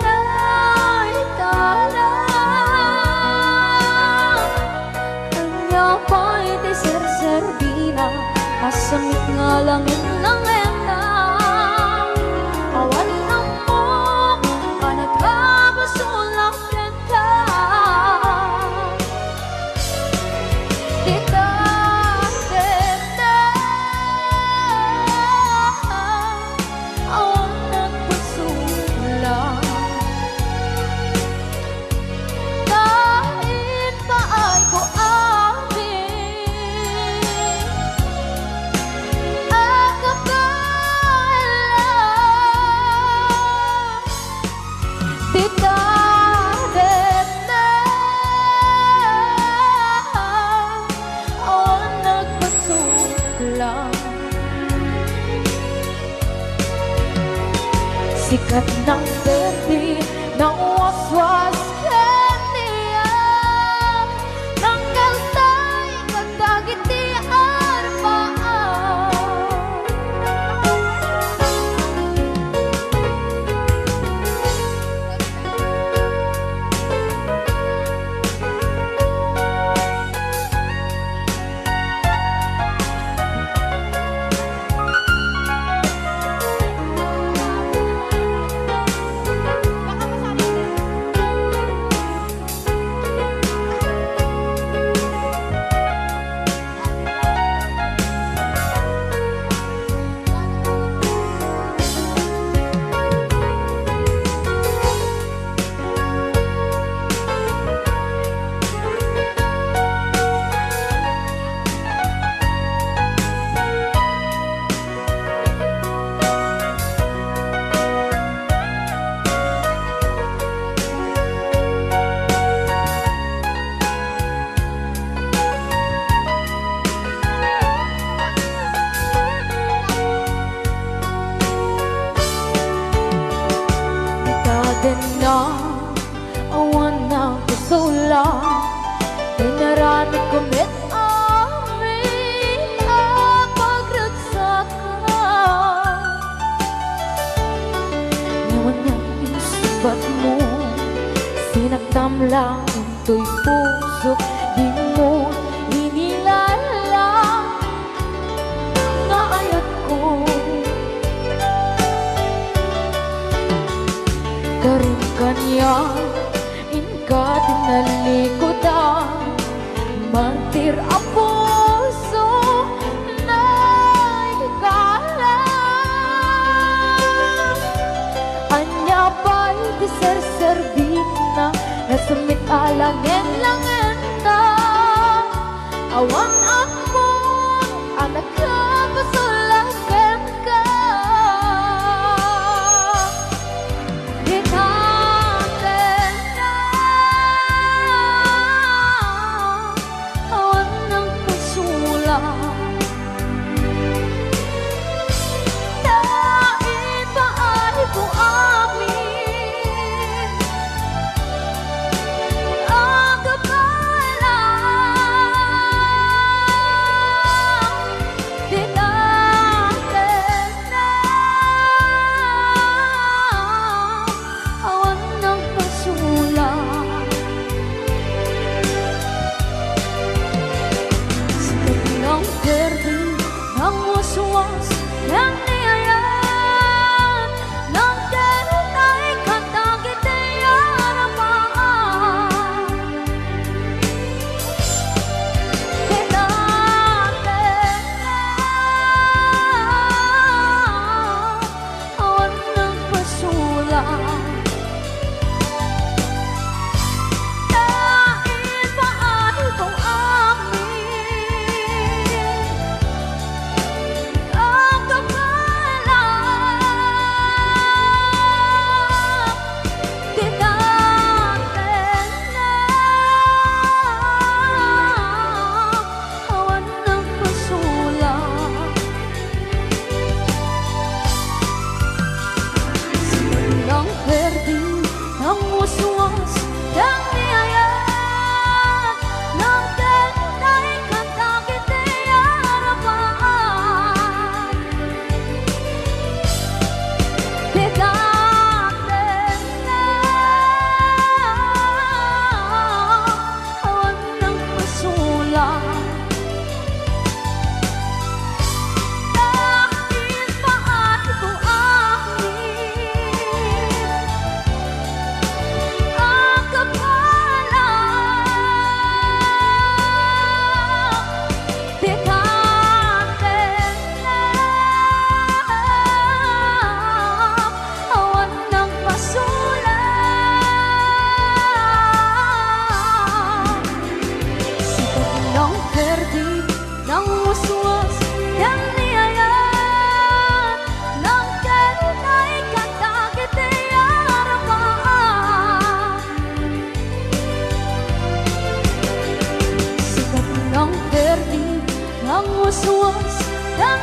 naikana. Ania pay ti serserbina, masamit nga langit-langitna. Awan ammok a nakabasolak kenka. Itagan na awan nagbasolak. Ta impaayko amin Ket nang perdi, nang waswas ken niya, nang kaltay kadagiti arbaam. Itadenna, awan nagkasula, inaramidko met amin a pagragsakan. Ngem ania insungbatmo, sinaktam lang intoy pusok, dimo inilala nga ayatko. Karim kaniak, inka tinalikudan, martir a puso, naikala. Ania pay ti serserbina, nasemmit a langen-langenta? Awan ammon a nakapasulak kenka. Itatenna, awan nagpasulak. Naipaayko amin a kabaelan. Itatenna, awan nagpasulak. Sika ti nangperdi, nangwaswas, ken ni ayat, nangkerutay kadagiti arbaam. Itatenna, awan nagpasulak. Naipaayko amin a kabaelan. Itatenna, awan nagpasulak. Sika ti nangperdi, nangwaswas, ken ni ayat, nangkerutay kadagiti arbaam. Itatenna, awan nagpasulak. Naipaayko amin a kabaelan. Itatenna, awan nagpasulak. Sika ti nangperdi, nangwaswas, ken ni ayat, nangkerutay kadagiti arbaam. Sika ti nangperdi, nangwaswas, ken